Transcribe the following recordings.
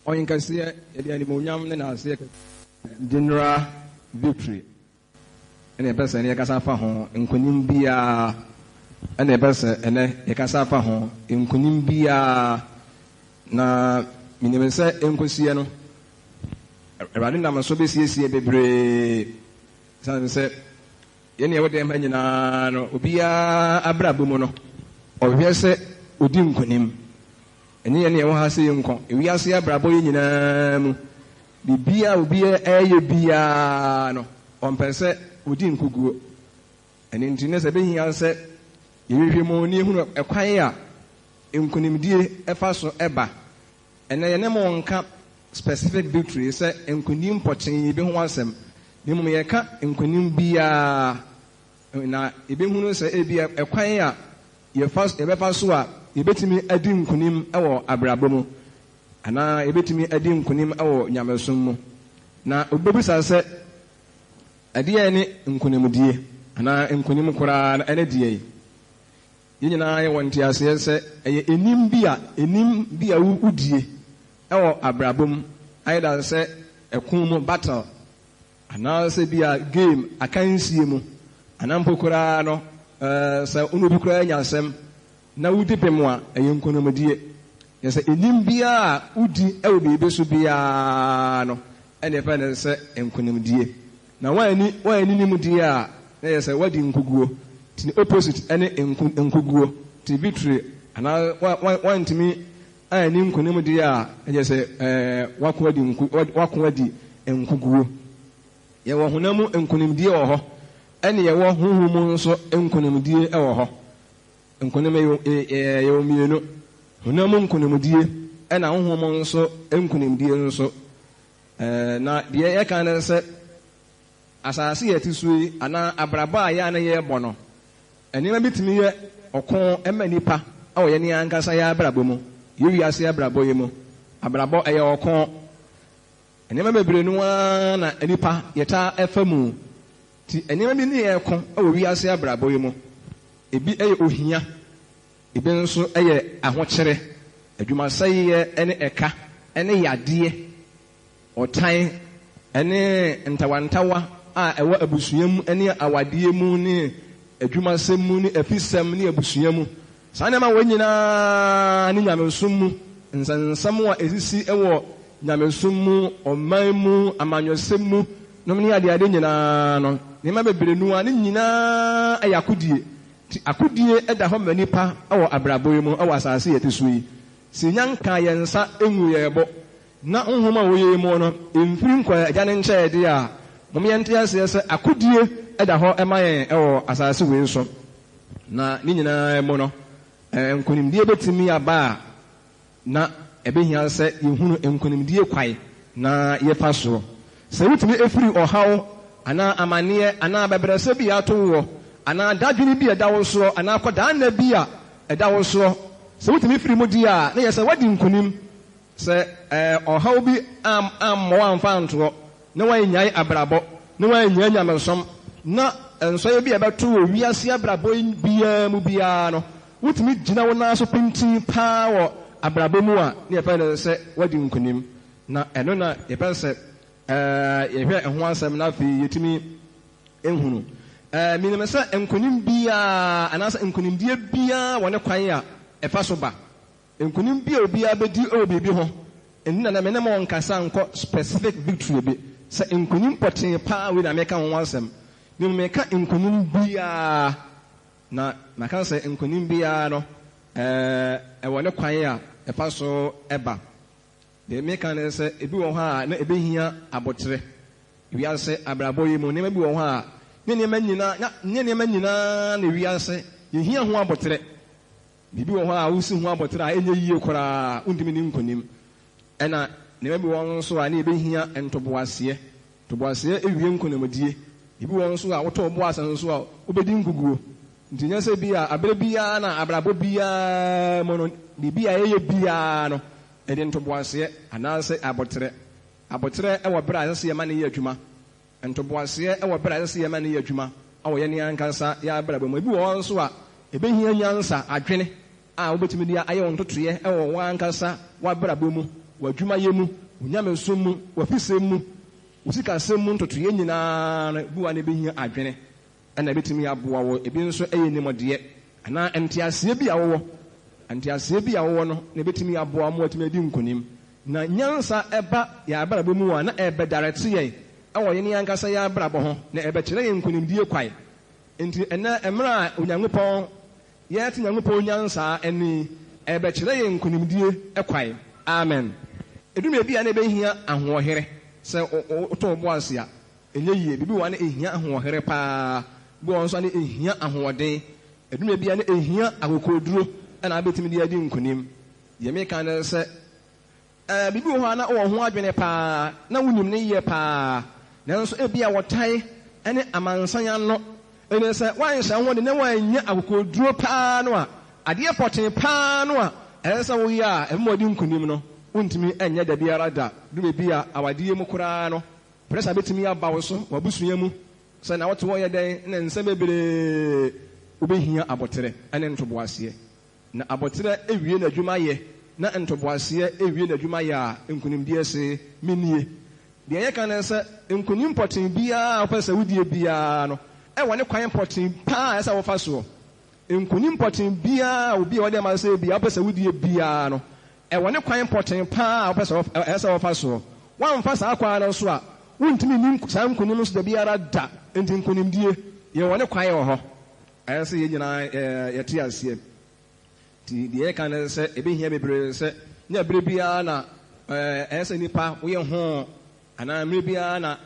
Ɔhenkɛseɛ, yɛde animuonyam ne naaseɛ kɛseɛ. General victory ɛna yɛpɛ sɛ ɛnɛ yɛkasa fa ho, nkonim biara ɛna yɛpɛ sɛ ɛnɛ yɛkasa fa ho, nkonim biara. Na menim sɛ ɛnkɔsiɛ no, Awurade nam so bɛsiesie bebree, sane sɛ yɛne ɛwɔ dɛm ha nyinaa no, obiara abrabɔ mu no, ɔhwɛ sɛ ɔdi nkonim. Ɛnyɛ yɛn na yɛwɔ ha sɛ yɛnkɔ ewiase abrabɔ yi nyinaa mu. Biribiara a obi reyɛ biara no, ɔmpɛ sɛ odi nkoguo. Ɛno nti, na sɛ ɛbɛhia sɛ yɛhwehwɛ mu na yɛhunu ɛkwan a nkonimdie fa so ba. Ɛnnɛ yɛne mo nka specific victory sɛ nkonim pɔtee bi ho asɛm, na mmom yɛka nkonim biara. Na yɛbɛhunu sɛ ebia ɛkwan a yɛfa yɛbɛfa so a yɛbɛtumi adi nkonim wɔ abrabɔ mu, anaa yɛbɛtumi adi nkonim wɔ nyamesom mu. Na obi bɛbisa sɛ, Ɛdeɛn ne nkonimdie, anaa nkonim koraa no ɛne deɛn? Yɛn nyinaa yɛwɔ nteaseɛ sɛ ɛyɛ ɛnim bi a ɛnim bi a wodie wɔ abrabɔ mu, either sɛ ɛko mu, battle, Anaasɛ bi a game akansie mu, anaa mpo koraa no sɛ wo ne obi koraa nya asɛm na wodi bem a, ɛyɛ nkonimdie. Kyerɛ sɛ nim biara a wodi wɔ biribi so biara no na yɛfrɛ no sɛ nkonimdie. Na woanni woanni nim deɛ a, na ɛyɛ sɛ woadi nkoguo. Nti ne opposite ne nko nkoguo. Nti victory anaa woantumi anni nkonim deɛ a, na kyerɛ sɛ woako adi nko woako adi nkoguo. Yɛwɔ honam mu nkonimdie wɔ hɔ, ɛne yɛwɔ honhom mu nso nkonimdie wɔ hɔ. Nkonim yɛwɔ mmienu, honam mu nkonimdie ɛna honhom mu nso nkonimdie nso. Na deɛ yɛka ne sɛ, asase a yɛte so yi anaa abrabɔ a yɛn a na yɛrebɔ no, Nneɛma bi tumi yɛ ɔko ma nnipa wɔ yɛn ankasa yɛn abrabɔ mu, yɛn wiase abrabɔ yi mu. Abrabɔ, ɛyɛ ɔko. Nneɛma bebree no ara na nnipa yɛtaa fa mu. Nti nneɛma bi ne yɛn ko wɔ wiase abrabɔ yi mu. Ebi yɛ ohia, ebi nso yɛ ahokyere, adwumasɛeɛ ne ɛka ne yadeɛ. Ɔtan ne ntawantawa a ɛwɔ abusua mu ne awadeɛ mu ne adwumasɛm mu ne afisɛm ne abusua mu. Saa nneɛma wei nyinaa ne nyamesom mu nsɛnsɛm a ɛsisi wɔ nyamesom mu, ɔman mu, amanyɔsɛm mu nom ne adeade nyinaa no, nneɛma bebree no ara, ne nyinaa yɛ akodie. Nti akodie da hɔ ma nnipa wɔ abrabɔ yi mu wɔ asase a yɛte so yi. Sɛ yɛnya nkaa yɛn nsa nguu yɛn bo na honhom a ɔwɔ yɛn mu no mfiri nkɔɔ Agya no nkyɛn deɛ a, mom yɛnte aseɛ sɛ akodie da hɔ ma yɛn wɔ asase wei so. Na ne nyinaa mu no, nkonimdie bɛtumi aba a na ɛbɛhia sɛ yɛhunu nkonimdie kwan na yɛfa soɔ. Sɛ wotumi firi ɔhaw anaa amaneɛ anaa abɛbrɛsɛ bi a ato woɔ anaa dadwene bi a ɛda wo soɔ anaa kɔdaanna bi a ɛda wo soɔ, sɛ wotumi firi mu deɛ a, na yɛ sɛ woadi nkonim. Sɛ ɔhaw bi ammɔ wo amfa antoɔ, na woannyae abrabɔ, na woannyae nyamesom, na nsɔeɛ bi a ɛbɛto wɔ wiase abrabɔ yi biara mu biara no, wotumi gyina wo nan so pintinn paa wɔ abrabɔ mu a, na yɛfrɛ no sɛ woadi nkonim. Na ɛno na yɛpɛ sɛ yɛhwɛ ɛho asɛm na afei yɛtumi hunu. Menim sɛ nkonim biara anaasɛ nkonimdie biara wɔ ne kwan a ɛfa so ba. Nkonim bi a obiara bedi wɔ biribi ho nti na na me ne mo nkasa nkɔ specific victory bi sɛ nkonim pɔtee paa wei na meka ho asɛm, na mmom meka nkonim biara, na maka sɛ nkonim biara no ɛwɔ ne kwan a ɛfa so ba. Deɛ meka ne sɛ ebi wɔ hɔ a na ɛbɛhia aboterɛ. Wiase abrabɔ yi mu nneɛma bi wɔ hɔ a nyɛ nneɛma nyinaa nyɛ nneɛma nyinaa na wiase yɛhia ho aboterɛ. Biribi wɔ hɔ a wusi ho abotare a ɛnyɛ yiye koraa, wuntumi nni nkonim. Ɛnna nneɛma bi wɔ hɔ nso a na ebehia ntoboaseɛ. Ntoboaseɛ wie nkonimdie. Biribi wɔ hɔ nso a wotɔ wo bo ase nso a, wobɛdi nkoguo. Nti nyɛ sɛ bi a aberɛ biara na abrabɔ biara mu no, biribi a yɛyɛ biara no, yɛde ntoboaseɛ anaasɛ aboterɛ. Aboterɛ wɔ berɛ a ɛsɛ sɛ yɛma no yɛ adwuma. Ntoboaseɛ wɔ berɛ a ɛsɛ sɛ yɛma no yɛ adwuma wɔ yɛn ankasa yɛn abrabɔ mu. Ebi wɔ hɔ nso a, ɛbɛhia nyansa, adwene a wobɛtumi de ayɛ wo ntotoeɛ wɔ w'ankasa w'abrabɔ mu. w'adwumayɛ mu, wo nyamesom mu, w'afisɛm mu, wo sikasɛm mu ntotoeɛ nyinaa no, ebi wɔ hɔ a na ɛbɛhia adwene na ɛbɛtumi aboa wo. Ebi nso yɛ nimdeɛ anaa nteaseɛ bi a wowɔ. Nteaseɛ bi a wowɔ no na ɛbɛtumi aboa wo ma woatumi adi nkonim. Na nyansa ba yɛn abrabɔ mu a, na ɛrebɛdarɛte yɛn wɔ yɛn ankasa yɛn abrabɔ ho, na ɛrebɛkyerɛ yɛn nkonimdie kwan. Enti ɛnnɛ, mmerɛ a Onyankopɔn, yɛrete Nyankopɔn nyansa nne yi, ɛrebɛkyerɛ yɛn nkonimdie kwan. Amen. Ɛduru baabi a na ɛbɛhia ahoɔherɛ. Sɛ wotɔ wo bo ase a, ɛnyɛ yie. Biribi wɔ hɔ a na ɛhia ahoɔherɛ pa ara. Bi wɔ hɔ nso a na ɛhia ahoɔden. Ɛduru baabi a na ɛhia akokoɔduro na wobɛtumi de adi nkonim. Deɛ mereka ne sɛ, Ɛɛ, biribi wɔ hɔ a na wowɔ ho adwene paa, na wunim ne yɛ paa, nanso ebia wɔtan ne amansan ano. Enti sɛ woanhyɛ wo ho den na woannya akokoduru paa no a, adeɛ pɔtee paa no a ɛsɛ sɛ woyɛ a ɛbɛma woadi nkonim no, wuntumi nyɛ da biara da. Du baabi a awadeɛ mu koraa no, pressure betumi aba wo so, w'abusua mu, sɛ na wote hɔ yɛ dɛn, na nsɛm bebree. Wubehia aboterɛ ne ntoboaseɛ. Na aboterɛ wie n'adwuma yɛ, na ntoboaseɛ wie n'adwuma yɛ a, nkonimdie se, Menie. Deɛ yɛka ne sɛ, nkonim pɔtee biara a wopɛ sɛ wodie biara no, ɛwɔ ne kwan pɔtee pa ara a ɛsɛ sɛ wofa soɔ. Nkonim pɔtee biara a obi a ɔde ama sɛ ebia wopɛ sɛ wodie biara no, ɛwɔ ne kwan pɔtee pa ara a wopɛ sɛ ɛsɛ sɛ wofa soɔ. Woamfa saa kwan no so a, wontumi nni saa nkonim no so dabiara da. Enti nkonimdie, yɛwɔ ne kwan wɔ hɔ. Ɛsɛ sɛ yɛn nyinaa yɛte aseɛ. Nti deɛ yɛka ne sɛ, ɛbɛhia bebree sɛ nyɛ berɛ biara na ɛyɛ sɛ nnipa woyɛ ho anaa mmerɛ biara na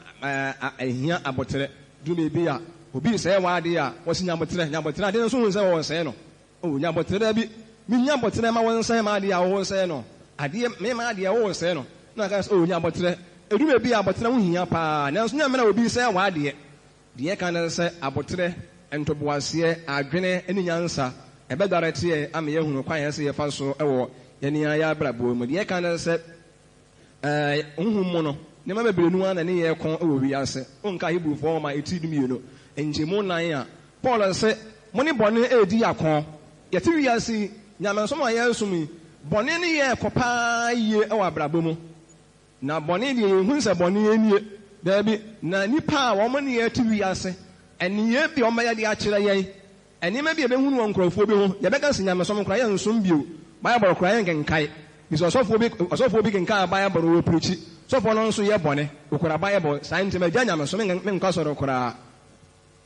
ɛhia aboterɛ. Duru baabi a obi resɛe w'adeɛ a, wɔse nya aboterɛ, nya aboterɛ. Adeɛ no nso wohu sɛ wɔresɛe no. Oh, nya aboterɛ, daabi, mennya aboterɛ ma wonsɛe m'adeɛ a woresɛe no. Adeɛ, me m'adeɛ woresɛe no. Na aka sɛ, oh, nya aboterɛ. Ɛduru baabi a aboterɛ ho hia paa, nanso nyɛ mmerɛ a obi resɛe w'adeɛ. Deɛ ɛka ne sɛ, aboterɛ, ntoboaseɛ, adwene ne nyansa, ɛbɛdware teɛ ama yɛahunu kwan a ɛsɛ sɛ yɛfa so wɔ yɛn ara yɛn abrabɔ mu. Deɛ ɛka ne sɛ, honhom mu no, nneɛma bebree no ara na ɛne yɛn reko wɔ wiase. Wonka Hebrifoɔ nwoma etiri dumienu, nkyɛmu nnan a, Paul se, Mo ne bɔne redi ako. Yɛte wiase yi, nyamesom a yɛresom yi, bɔne ne yɛn reko pa ara yie wɔ abrabɔ mu. Na bɔne deɛ, yɛnhunu sɛ bɔne nie. Daabi, na nnipa a wɔn ne yɛn te wiase, nneyɛɛ bi a wɔbɛyɛ de akyerɛ yɛn, nneɛma bi a yɛbɛhunu wɔ nkurɔfoɔ bi ho, yɛbɛka sɛ nyamesom koraa yɛnsom bio, Bible koraa yɛnkenkae. Bi sɛ ɔsɔfoɔ bi, ɔsɔfoɔ bi kenkan Bible no, ɔreprikyi, sɔfoɔ no nso yɛ bɔne, ɔkura Bible, saa nti magyae nyamesom, menkɔ asɔre koraa.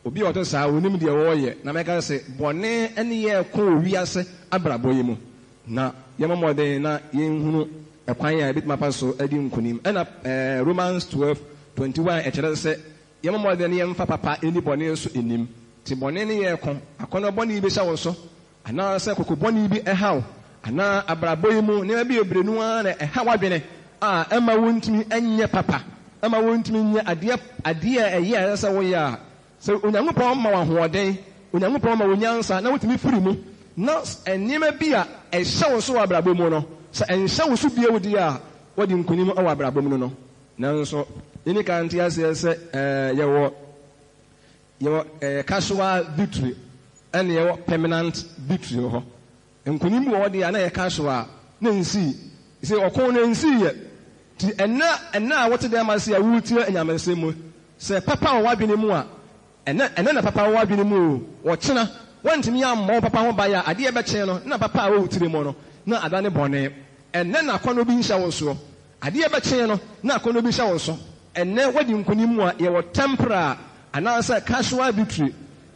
Obi a ɔte saa, onnim deɛ ɔreyɛ. Na mɛka sɛ, bɔne ne yɛn reko wɔ wiase abrabɔ yi mu, na yɛmmɔ mmɔden na yɛnhunu ɛkwan a yɛbɛtumi afa so adi nkonim. Ɛna Romans 12:21 ɛkyerɛ sɛ yɛmmɔ mmɔden na yɛmfa papa nni bɔne so nnim. Nti bɔne ne yɛn reko, akɔnnɔ bɔne bi hyɛ wo so, Anaasɛ koko bɔne bi haw wo, anaa abrabɔ yi mu nneɛma bi bebree no ara na ɛha w'adwene a ɛmma wuntumi nyɛ papa, ɛmma wuntumi nyɛ adeɛ adeɛ a ɛyɛ a ɛsɛ sɛ woyɛ a, sɛ Onyankopɔn ma wo ahoɔden, Onyankopɔn ma wo nyansa na wotumi firi mu, na nneɛma bi a ɛhyɛ wo so wɔ abrabɔ mu no, sɛ ɛnhyɛ wo so bio deɛ a, woadi nkonim wɔ abrabɔ mu no no. Nanso, yɛnni kan nte aseɛ sɛ yɛwɔ Yɛwɔ casual victory ɛna yɛwɔ permanent victory wɔ hɔ. Nkunim bi wɔ hɔ deɛ a na ɛyɛ casual, na ɛnsii. Sɛ ɔko no ɛnsii yɛ. Nti ɛnnɛ ɛnnɛ a wote dɛm ase a woretie anyamesɛm mu, sɛ papa wɔ w'adwene mu a, ɛnnɛ ɛnnɛ na papa wɔ w'adwene mu o, ɔkyena woantumi ammɔ wo papa ho ban a, adeɛ bɛkye no na papa a ɛwɔ wo tiri mu no na adane bɔne. Ɛnnɛ na akɔnnɔ bi nhyɛ wo soɔ, Adeɛ bɛkye no na akɔnnɔ bi hyɛ wo so. Ɛnnɛ woadi nkonim mu a, yɛwɔ temporal anaasɛ casual victory,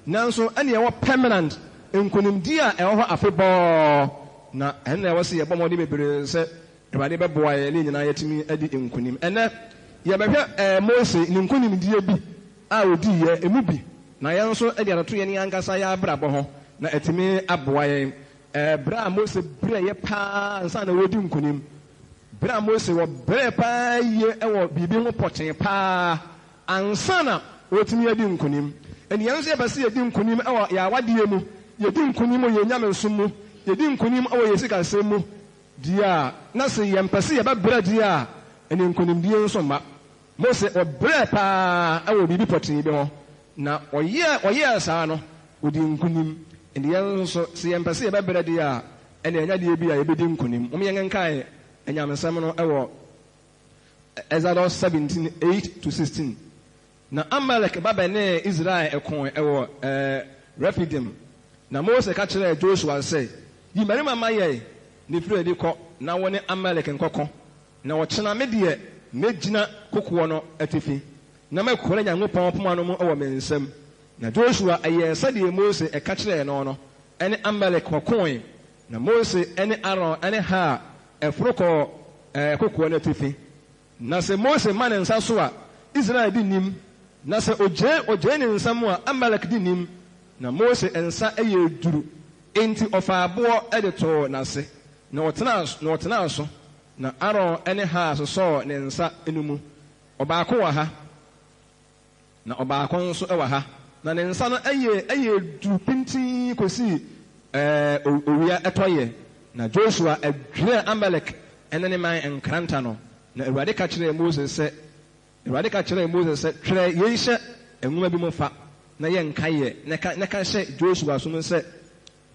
nanso ɛne yɛwɔ permanent nkonimdie a ɛwɔ hɔ afebɔɔ. Na ɛno na ɛwɔ sɛ yɛbɔ mmɔden bebree sɛ Awurade bɛboa yɛn na yɛn nyinaa yɛatumi adi nkonim. Ɛnnɛ yɛbɛhwɛ Mose ne nkonimdie bi a ɔdiiɛ, ɛmu bi, na yɛn nso de atoto yɛn ankasa yɛn abrabɔ ho na atumi aboa yɛn. Berɛ a Mose brɛeɛ paa ansa na ɔredi nkonim, Bere a Mose wɔ brɛ paa yiye wɔ biribi ho pɔtee paa ansa na ɔretumi adi nkonim. Ɛnde yɛn nso yɛpɛ sɛ yedi nkonim wɔ yɛn awadeɛ mu, yedi nkonim wɔ yɛn nyamesom mu, yedi nkonim wɔ yɛn sikasɛm mu deɛ a, na sɛ yɛmpɛ sɛ yɛbɛbrɛ deɛ a, ɛnde nkonimdie nso mma. Mose ɔbrɛɛ paa wɔ biribi pɔtee bi ho, na ɔyɛɛ ɔyɛɛ saa no, ɔdii nkonim. Ɛnde yɛn nso, sɛ yɛmpɛ sɛ yɛbɛbrɛ deɛ a, ɛnde ɛnyɛ adeɛ bi a yɛbɛdi nkonim. Mom yɛnkenkan. Anyamesɛm no wɔ Exodus 17, 8 to 16. Na Amalek ba bɛnee Israel koe wɔ Refidim. Na Mose ka kyerɛɛ Josua sɛ, Yi mmarima ma yɛn, na firi adi kɔ, na wo ne Amalek nkɔko. Na ɔkyena me deɛ, mɛgyina kokoɔ no atifi, na makura Nyankopɔn poma no mu wɔ me nsam. Na Josua yɛɛ sɛdeɛ Mose ka kyerɛɛ no no, ne Amalek kɔkoe. Na Mose ne Aaron ne Hur foro kɔɔ kokoɔ no atifi. Na sɛ Mose ma ne nsa so a, Israel di nim, na sɛ ogyee ogyee ne nsa mu a, Amalek di nim. Na Mose nsa yɛɛ duru, enti ɔfaa boɔ de too n'ase, na ɔtenaa na ɔtenaa so. Na Aaron ne Hur sosɔɔ ne nsa no mu, ɔbaako wɔ ha, na ɔbaako nso wɔ ha, na ne nsa no yɛɛ yɛɛ duru pintinn kosii owia tɔeɛ. Na Josua dwiraa Amalek ne ne man nkranta no. Na Awurade ka kyerɛɛ Mose sɛ, Awurade ka kyerɛɛ Mose sɛ, Twerɛ yei hyɛ nwoma bi mu fa, na yɛ nkaeɛ, na ka, na ka hyɛ Josua som sɛ,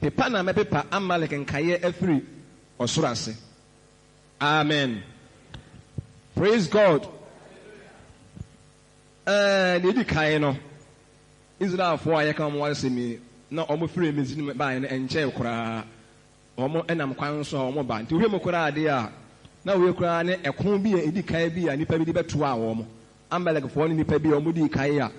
Pepa na mɛpepa Amalek nkaeɛ afiri ɔsoro ase. Amen. Praise God. Ɛɛ, nea edi kan no, Israelfoɔ a yɛka wɔn asɛm yi, na wɔfirii Misraim baeɛ no, ɛnkyɛe koraa. Wɔnam kwan so a wɔba. Nti wohwɛ mu koraa deɛ a, na wei koraa ne ɛko bi a edi kan bi a nnipa bi de bɛtoaa wɔn. Amalekfoɔ ne nnipa bi a wɔdii kan a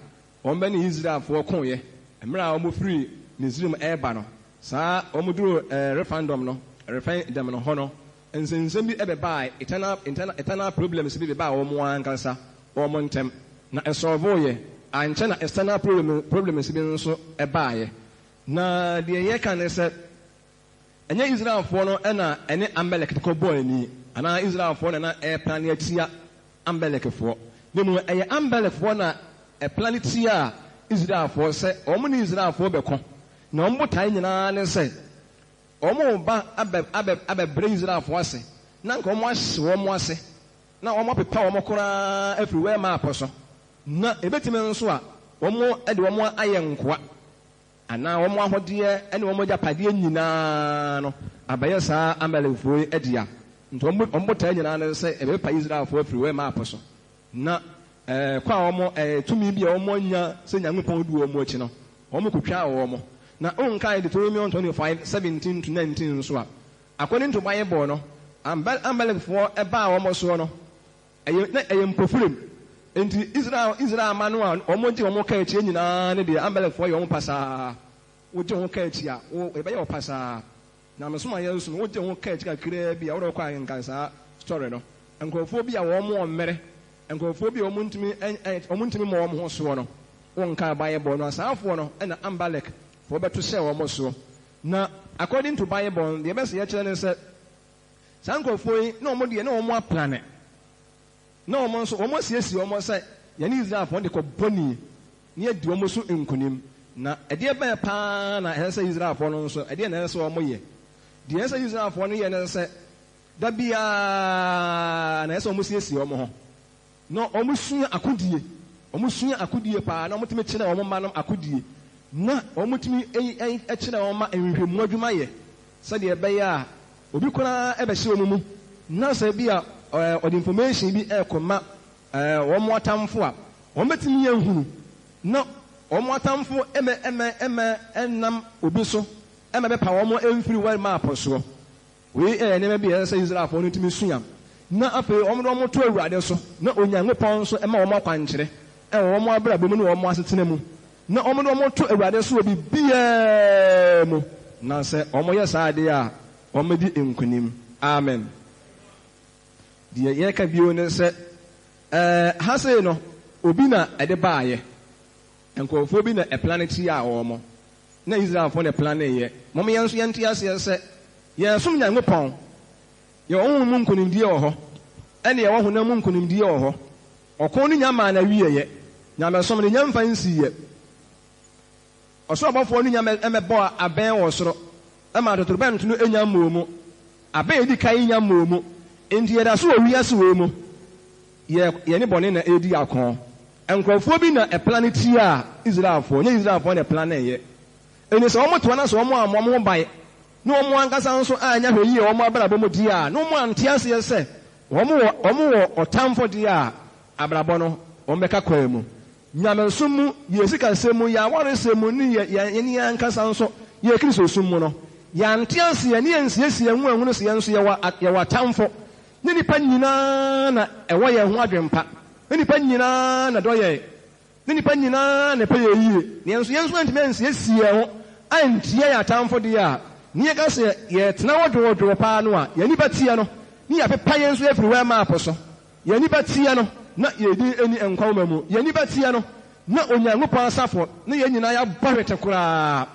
wɔbɛne Israelfoɔ koeɛ mmerɛ a wɔfirii Misraim reba no. Saa wɔduruu Refaindɔm no, Refaindɛm no hɔ no, nsɛnsɛm bi bɛbaae, eternal, internal, eternal problems bi bɛbaa wɔn ankasa wɔn ntam, na ɛsɔlvoeɛ. Ankyɛ na external problem, problems bi nso baeɛ. Na deɛ yɛka ne sɛ, ɛnyɛ Israelfoɔ no na ɛne Amalek de kɔbɔɔ ani, anaa Israelfoɔ na na ɛreplane atia Amalekfoɔ, na mmom ɛyɛ Amalekfoɔ na ɛplane tiaa Israelfoɔ sɛ wɔn ne Israelfoɔ bɛko. Na wɔn botaeɛ nyinaa ne sɛ wɔreba abɛ, abɛ, abɛbrɛ Israelfoɔ ase, na anka wɔahye wɔn ase, na wɔapepa wɔn koraa afiri world map so. Na ɛbɛtumi nso a wɔde wɔn ayɛ nkoa, anaa wɔn ahodeɛ ne wɔn agyapadeɛ nyinaa no abɛyɛ saa Amalekfoɔ yi dea. Nti wɔn botaeɛ nyinaa ne sɛ ɛbɛpepa Israelfoɔ afiri world map so. Na kɔ a wɔn, tumi bi a wɔanya sɛ Nyankopɔn di wɔn akyi no, wɔkotwaa wɔn. Na wonkae Deuteronomium 25, 17 to 19 nso a, according to Bible no, Amalekfoɔ baa wɔn soɔ no, Ɛyɛ, na ɛyɛ mpofirim. Enti Israel, Israel mma no a wɔgye wɔn kaa akyi nyinaa no deɛ, Amalekfoɔ yɛ wɔn pasaa. Wogye wo ho kaa akyi a, wo, yɛbɛyɛ wo pasaa. Nyamesom a yɛresom no, wogye wo ho kaa akyi kakraa bi a, wode wokɔ a nka saa story no. Nkurɔfoɔ bi a wɔn wɔ mmere, nkurɔfoɔ bi a wɔn ntumi, ɛ, ɛ, wɔn ntumi mmɔ wɔn ho soɔ no, wonkaa Bible no a, saafoɔ no na Amalekfoɔ bɛto hyɛɛ wɔn soɔ. Na according to Bible no, deɛ ɛbɛsɛ yɛkyerɛ ne sɛ, Saa nkurɔfoɔ yi, na wɔn deɛ, na wɔn aplane, na wɔn nso, wɔn asiesie wɔn sɛ yɛne Israelfoɔ de kɔ bɔne na yɛadi wɔn so nkonim. Na ɛdeɛ bɛn pa ara na ɛsɛ sɛ Israelfoɔ no nso, ɛdeɛn na ɛsɛ sɛ wɔyɛ? Deɛ ɛsɛ sɛ Israelfoɔ no yɛ ne sɛ, da biara na ɛsɛ sɛ wɔsiesie wɔn ho. Na wɔsua akodie, wɔsua akodie paa, na wɔtumi kyerɛ wɔn mma no akodie, na wɔtumi kyerɛ wɔn mma nhwehwɛmu adwuma yɛ, sɛdeɛ ɛbɛyɛ a obi koraa bɛhyɛ wɔn mu, na sɛ bi a ɔde information bi rekɔma wɔn atamfo a, wɔbɛtumi ahunu, na wɔn atamfo mmɛ mmɛ mmɛ nnam obi so mmɛpepa wɔn mfiri world map soɔ. Wei yɛ nneɛma bi a ɛsɛ sɛ Israelfoɔ no tumi sua, na afei wɔde wɔn to Awurade so, na Onyankopɔn nso ma wɔn akwankyerɛ wɔ wɔn abrabɔ mu ne wɔn asetena mu, na wɔde wɔn to Awurade so wɔ biribiara mu, na sɛ wɔyɛ saa adeɛ a, wɔbɛdi nkonim. Amen. Deɛ yɛreka bio ne sɛ, ɛɛ, ha sei no, obi na ɛde baeɛ. Nkurɔfoɔ bi na ɛplane tiaa wɔn. Na Israelfoɔ na ɛplaneeɛ. Mom yɛn nso yɛnte aseɛ sɛ, yɛresom Nyankopɔn. Yɛwɔ honhom mu nkonimdie wɔ hɔ, ɛne yɛwɔ honam mu nkonimdie wɔ hɔ. Ɔko no nya maa n'awieɛ. Nyamesom no nya mfa nsiiɛ. Ɔsoro abɔfoɔ no nya mmɛbɔɔ abɛn wɔ soro, ɛma totorobɛnto no nya mmɔɔ mu. Abɛn a ɛdi kan yi nya mmɔɔ mu. Enti yɛda so wɔ wiase wei mu. Yɛ yɛne bɔne na ɛredi ako. Nkurɔfoɔ bi na ɛplane tiaa Israelfoɔ, ɛnyɛ Israelfoɔ na ɛplaneeɛ. Enti sɛ wɔtoa na sɛ wɔammɔ wɔn ho ban. na wɔn ankasa nso anyɛ ahwɛyie wɔ wɔn abrabɔ mu deɛ a, na wɔn ante aseɛ sɛ wɔn wɔ wɔn wɔ ɔtamfo deɛ a, abrabɔ no wɔn bɛka kwan mu. Nyamesom mu, yɛn sikasɛm mu, yɛn awaresɛm mu, ne yɛn yɛn yɛn ankasa nso yɛn Kristosom mu no, yɛante aseɛ ne yɛnsiesie yɛn ho anhunu sɛ yɛn nso yɛwɔ yɛwɔ atamfo. Ne nnipa nyinaa na ɛwɔ yɛn ho adwempa. Ne nnipa nyinaa na ɛdɔ yɛn. Ne nnipa nyinaa na ɛpɛ yɛn yie. Na yɛn nso, yɛn nso antumi ansiesie yɛn ho antia yɛn atamfo deɛ a, ne yɛka sɛ yɛtena hɔ dwoodwoo paa no a, yɛn ani bɛteɛ no, ne yɛapepa yɛn nso afiri world map so. Yɛn ani bɛteɛ no, na yɛn din nni nkwa nwoma mu. Yɛn ani bɛteɛ no, na Onyankopɔn asafo ne yɛn nyinaa yɛabɔ hwete koraa.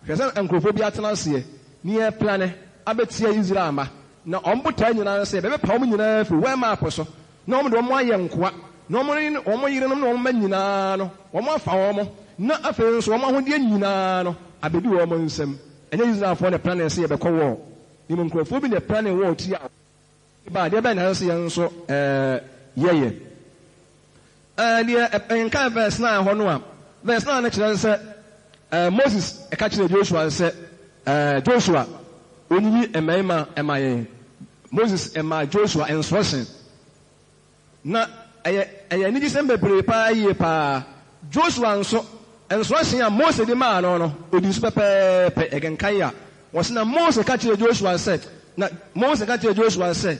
Hwɛ sɛ nkurɔfoɔ bi atena aseɛ ne yɛreplane abɛtia Israel mma, na wɔn botaeɛ nyinaa ne sɛ yɛbɛpepa wɔn nyinaa afiri world map so na wɔde wɔn ayɛ nkoa, na wɔn ne wɔn yerenom ne wɔn mma nyinaa no, wɔafa wɔn, na afei nso wɔn ahodeɛ nyinaa no abɛdi wɔn nsam. Ɛnyɛ Israelfoɔ na ɛplanee sɛ yɛbɛkɔ war, na mmom nkurɔfoɔ bi na ɛplanee war tiaa wɔn. Ba a, deɛ bɛn na ɛsɛ sɛ yɛn nso yɛyɛ? Deɛ ɛnka verse 9 hɔ no a, verse 9 no kyerɛ sɛ Moses ka kyerɛɛ Joshua sɛ, Joshua, ɔnyiyi mmarima ma yɛn. Moses maa Joshua instruction. Na ɛyɛ ɛyɛ anigyesɛm bebree paa yie paa. Joshua nso, instruction a Mose de maa no no, ɔdii so pɛpɛɛpɛ. Yɛkenkan a, wɔse na Mose ka kyerɛɛ Joshua sɛ, na Mose ka kyerɛɛ Joshua sɛ,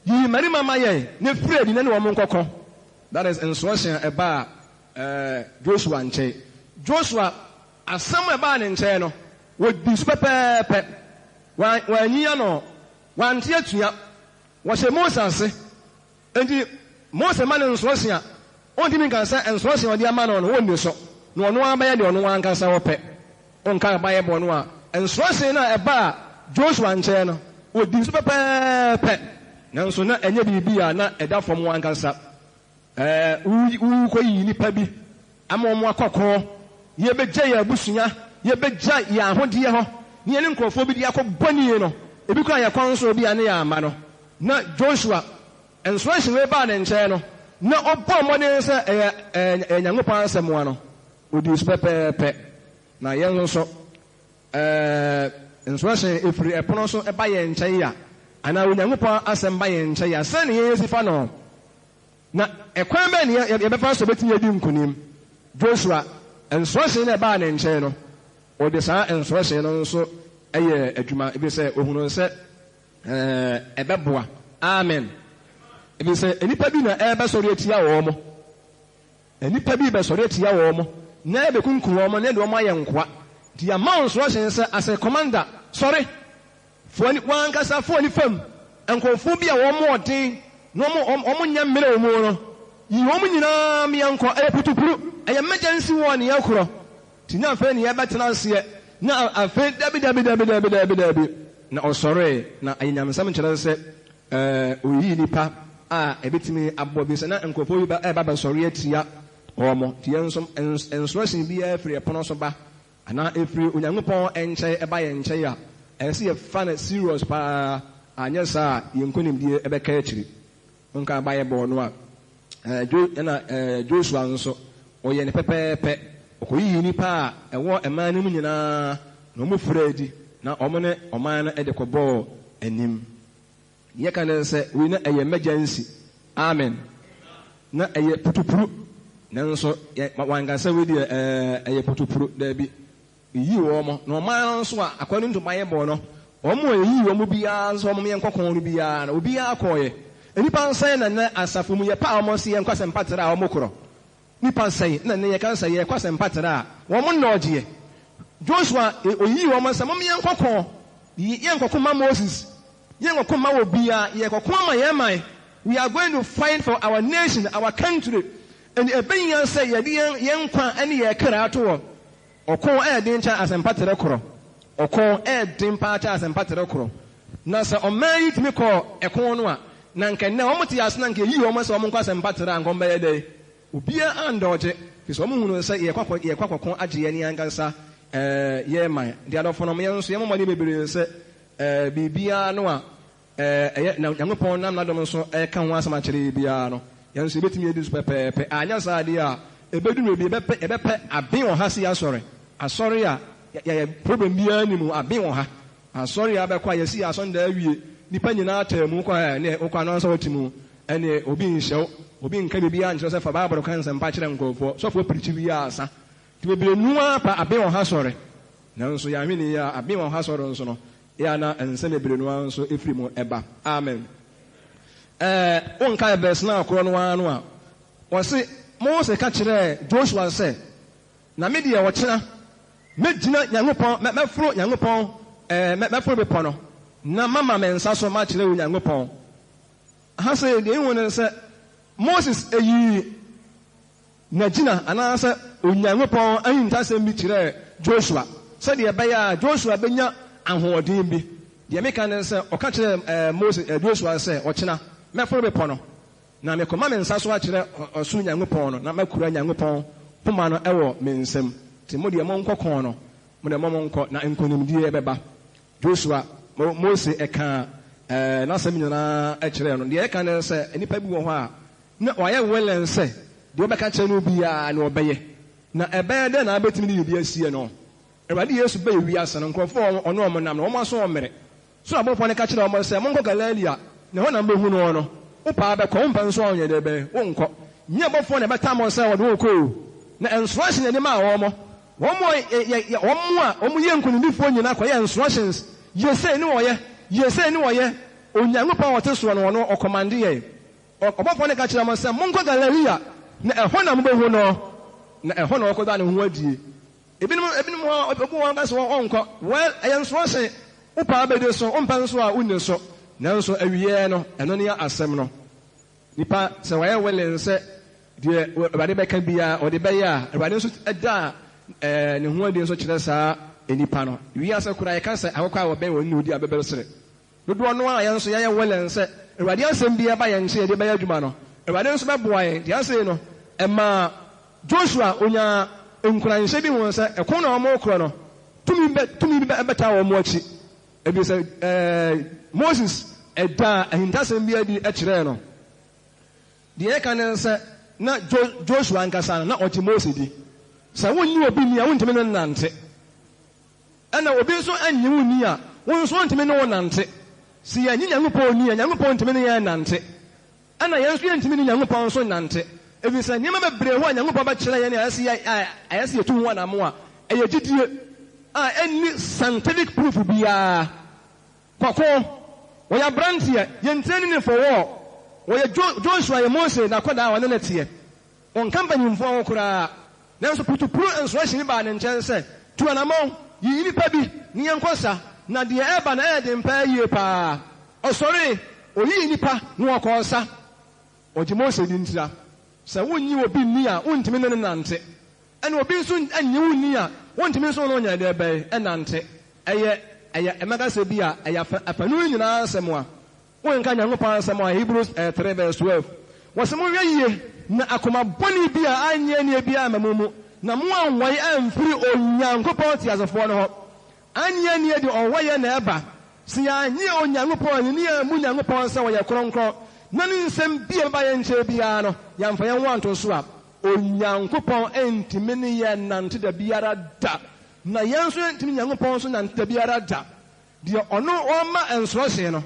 Yiyi mmarima ma yɛn, na firi adi na ne wɔn nkɔko. That is instruction a ɛbaa Joshua nkyɛn. Joshua, asɛm a ɛbaa ne nkyɛn no, ɔdii so pɛpɛɛpɛ. Wanyi ano, wante atua. Wɔhyɛ Mose ase. Enti Mose ma no nsorɔhye a, ontumi nka sɛ nsorɔhye a ɔde ama no no, onni so, na ɔno ara bɛyɛ deɛ ɔno ankasa ɔpɛ. Wonka Bible no a, nsorɔhye no a ɛbaa Joshua nkyɛn no, odii so pɛpɛɛpɛ. Nanso na ɛnyɛ biribi a na ɛda fam ankasa. Ɛɛ, worekɔyi nnipa bi ama wɔn akɔ ko. Yɛbɛgya yɛn abusua, yɛbɛgya yɛn ahodeɛ hɔ, na yɛne nkurɔfoɔ bi de akɔ bɔne no. Ebi koraa yɛn kɔn so, ebi a ne yɛn amma no. Na Joshua, nsorɔhye wei baa ne nkyɛn no, na ɔbɔɔ mmɔden sɛ ɛyɛ ɛyɛ Nyankopɔn asɛm no, ɔdii so pɛpɛɛpɛ. Na yɛn nso, ɛɛ, nsorɔhye ɛfiri ɛpono so ba yɛn nkyɛn a, anaa Onyankopɔn asɛm ba yɛn nkyɛn a, sɛn na yɛn si fa no? Na ɛkwan bɛn na yɛbɛfa so betumi adi nkonim? Joshua nsorɔhye no a ɛbaa ne nkyɛn no, ɔde saa nsorɔhye no nso yɛɛ adwuma efisɛ ohunuu sɛ ɛbɛboa. Amen. Efisɛ nnipa bi na ɛrebɛsɔre atia wɔn. Nnipa bi rebɛsɔre atia wɔn na ɛrebekunkum wɔn na ɛde wɔn ayɛ nkoa. Nti yɛama wo nsorɔhye sɛ, as a commander, sɔre! Fa w'ani, w'ankasa fa w'ani fam nkurɔfoɔ bi a wɔn wɔ den na wɔn, wɔn nyɛ mmerɛ wɔ mu no, yi wɔn nyinaa ma yɛnkɔ. Ɛyɛ putupuru, ɛyɛ emergency war na yɛkorɔ. Nti nyɛ afei na yɛbɛtena aseɛ, na afei, dabi, dabi, dabi, dabi, dabi, dabi. Na ɔsɔree, na ɛyɛ nyamesɛm nkyerɛ sɛ ɛɛ ɔyii nnipa a ɛbɛtumi aboa bi sɛ na nkurɔfoɔ bi ba, ɛreba abɛsɔre atia wɔn. Nti yɛn nso, nsorɔhye biara firi ɛpono so ba. Anaa ɛfiri Onyankopɔn nkyɛn ba yɛn nkyɛn a, ɛsɛ sɛ yɛfa no serious paa, anyɛ saa a yɛn nkonimdie bɛka akyiri. Wonka Bible no a, Jo, ɛna Joshua nso, ɔyɛɛ no pɛpɛɛpɛ. Ɔkɔyiyii nnipa a ɛwɔ man no mu nyinaa, na wɔfirii adi, na wɔne ɔman no de kɔbɔɔ anim. Deɛ yɛka ne sɛ, wei na ɛyɛ emergency. Amen. Na ɛyɛ putupuru. Nanso yɛ, wanka sɛ wei deɛ ɛɛ, ɛyɛ putupuru. Daabi. Yiyii wɔn. Na ɔman no nso a akoa no ntoma yɛ bɔɔ no, wɔn a yɛyii wɔn biara nso wɔn yɛnkɔ ko no biara no, obiara kɔeɛ. Nnipa nsɛn na nnɛ asafo mu yɛpɛ a wɔn se yɛnkɔ asɛmpatrɛ a wɔkorɔ. Nnipa sɛn na nnɛ yɛka sɛ yɛrekɔ asɛmpatrɛ a wɔn nnɔɔgyeɛ? Joshua oyii wɔn sɛ, Mom yɛnkɔko, yɛnkɔko mma Moses, yɛnkɔko mma obiara, yɛrekɔko ama yɛn man. We are going to fight for our nation, our country. Enti ɛbɛhia sɛ yɛde yɛn yɛn nkwa ne yɛn kra to hɔ. Ɔko yɛ den kyɛn asɛmpatrɛ korɔ. Ɔko yɛ den paa kyɛn asɛmpatrɛ korɔ. Na sɛ ɔman yi tumi kɔɔ ɛko no a, na anka nnɛ wɔte ase na anka yɛyii wɔn sɛ wɔnkɔ asɛmpatrɛ a, anka wɔbɛyɛ dɛn? Obiara andɔɔgye, firi sɛ wɔhunuu sɛ yɛrekɔ akɔ yɛrekɔ akɔko agye yɛn ankasa yɛn man. Nti adɔfonom, yɛn nso yɛmmɔ mmɔden bebree sɛ biribiara no a ɛyɛ na Nyankopɔn nam n'adom so reka ho asɛm akyerɛ yɛn biara no, yɛn nso yɛbɛtumi adi so pɛpɛɛpɛ. Anyɛ saa deɛ a, ɛbɛdu mmerɛ bi yɛbɛpɛ yɛbɛpɛ aben wɔ ha sei asɔre. Asɔre a yɛyɛ problem biara nni mu, aben wɔ ha. Asɔre a wobɛkɔ a yɛasi yɛn asɔndan awie, nnipa nyinaa taa mu, wokɔ a ɛneɛ wokɔ a na wo wote mu, ɛneɛ obi nhyɛ wo, obi nka biribiara nkyerɛ wo sɛ fa Bible ka nsɛmpa kyerɛ nkurɔfoɔ, sɔfoɔ pirikyi wie a asa. Nti bebree nu ara pa aben ɔha sɔre. Nanso yɛanhwɛ no yie a, aben ɔha sɔre nso no, yɛ a na nsɛm bebree no ara nso firi mu ba. Amen. Ɛɛ, wonkae verse no a korɔ no ara no a, wɔse Mose ka kyerɛɛ Joshua sɛ, Na me deɛ ɔkyena mɛgyina Nyankopɔn, mɛ, mɛforo Nyankopɔn, ɛɛ, mɛ, mɛforo bepɔ no, na mama me nsa so makyerɛ Onyankopɔn. Ha sei, deɛ yɛhu ne sɛ, Moses yii n'agyina anaasɛ Onyankopɔn ahintasɛm bi kyerɛɛ Joshua, sɛdeɛ ɛbɛyɛ a Joshua bɛnya ahoɔden bi. Deɛ meka ne sɛ, ɔka kyerɛɛ, ɛɛ, Moses, ɛɛ, Joshua sɛ, Ɔkyena mɛforo bepɔ no, Na mekɔma me nsa so akyerɛ ɔsoro Nyankopɔn no, na makura Nyankopɔn poma no wɔ me nsam. Nti mo deɛ monkɔ kɔn no, mo deɛ monkɔ, na nkonimdie bɛba. Joshua, Mo, Mose kaa n'asɛm nyinaa kyerɛɛ no. Deɛ ɛka ne sɛ, nnipa bi wɔ hɔ a, na wɔayɛ willing sɛ deɛ wobɛka kyerɛ no biara no ɔbɛyɛ. Na ɛbɛyɛ dɛn na wobɛtumi de biribi asie no? Awurade Yesu bɛɛ wiase no, nkurɔfoɔ a ɔne wɔn nam no, wɔn aso ɔmmere. Soro abɔfoɔ no ka kyerɛɛ wɔn sɛ, Monkɔ Galilea, na ɛhɔ na mobɛhu no no. Wopɛ a bɛkɔ, wompɛ nso a wonyɛ dɛ bɛn? Wonkɔ. Nyɛ abɔfoɔ na ɛbɛtam wɔn sɛ wɔde wo rekɔ o. Na instruction na yɛde maa wɔn. Wɔn a yɛ, yɛ, wɔn a wɔyɛ nkonimdifoɔ nyinaa kɔyɛɛ instructions, yɛ sei ne wɔyɛ, yɛ sei ne wɔyɛ. Onyankopɔn a ɔte soɔ no, ɔno ɔkɔmande yɛn. Ɔ, ɔbɔfoɔ no ka kyerɛɛ wɔn sɛ, Monkɔ Galilea, na ɛhɔ na mobɛhu no. Na ɛhɔ na ɔkɔdaa ne ho adie. Ebinom ebinom hɔ obi wɔ hɔ ɔka sɛ ɔnkɔ. Well, ɛyɛ nsoɔhye. Wopɛ a wobɛdi so, wompɛ nso a wonni so. Nanso awieɛ no, ɛno ne asɛm no. Nipa sɛ wayɛ willing sɛ deɛ Awurade bɛka biara ɔde bɛyɛ a, Awurade nso da ne ho adi nso kyerɛ saa nipa no. Wiase koraa yɛka sɛ akokɔ a wɔbɛn wɔn ne odi abɛbɛsere. Dodoɔ no ara a yɛn nso yɛayɛ willing sɛ Awurade asɛm biara ba yɛn nkyɛn yɛde bɛyɛ adwuma no, Awurade nso bɛboa yɛn. Deɛ asei no, ɛmaa Joshua ɔnyaa nkuranhyɛ bi huu sɛ ɛko no a wɔrekorɔ no, tumi bɛ, tumi bi bɛtaa wɔn akyi. Ɛfiri sɛ ɛɛ Moses daa ahintasɛm bi adi kyerɛɛ no. Deɛ ɛka ne sɛ, na Jo, Joshua ankasa no, na ɔgye Mose di. Sɛ wonnye obi nni a, wontumi ne no nnante. Ɛna obi nso nnye wo nni a, wo nso ɔntumi ne wo nnante. Se yɛnnye Nyankopɔn nni a, Nyankopɔn ntumi ne yɛn nnante. Ɛna yɛn nso yɛntumi ne Nyankopɔn nso nnante. Efiri sɛ nneɛma bebree hɔ a Nyankopɔn bɛkyerɛ yɛn a ɛsɛ yɛ a ɛyɛ sɛ yɛtu ho anamo a, ɛyɛ gyidie a ɛnni scientific proof biara. Kɔko, wɔyɛ abranteɛ, yɛn training for war. Wɔyɛ Jo, Joshua yɛ Mose n'akwadaa a ɔne no teɛ. Ɔnka mpanyimfoɔ ho koraa. Nanso putupru nsoahyɛni baa ne nkyɛn sɛ, Tu anammɔn, yi nnipa bi, ne yɛnkɔ sa, na deɛ ɛreba no ɛyɛ den paa yie paa. Ɔsɔree, ɔyii nnipa, na wɔkɔɔ sa. Ɔgye Mose di ntira. Sɛ wonnye obi nni a, wontumi ne no nnante. Ɛna obi nso nnye wo nni a, wontumi nso ne no nyɛ deɛ bɛn? Nnante. Ɛyɛ, ɛyɛ, mɛka sɛ bi a, ɛyɛ afa, afanu no nyinaa asɛm a. Wonka Nyankopɔn asɛm a Hebrews 3 verse 12, wɔse monhwɛ yie na akoma bɔne bi a annye annie biara amma mo mu, na moanwae amfiri Onyankopɔn teasefoɔ no hɔ. Annye annie de ɔwaeɛ na ɛba. Se yɛannye Onyankopɔn anni ne yɛammu Nyankopɔn sɛ ɔyɛ kronkron na ne nsɛm bi a ɛbɛba yɛn nkyɛn biara no yɛamfa yɛn ho anto so a, Onyankopɔn ntumi ne yɛn nnante dabiara da, na yɛn nso yɛntumi ne Nyankopɔn nso nnante dabiara da. Deɛ ɔno ɔma nsorɔhye no,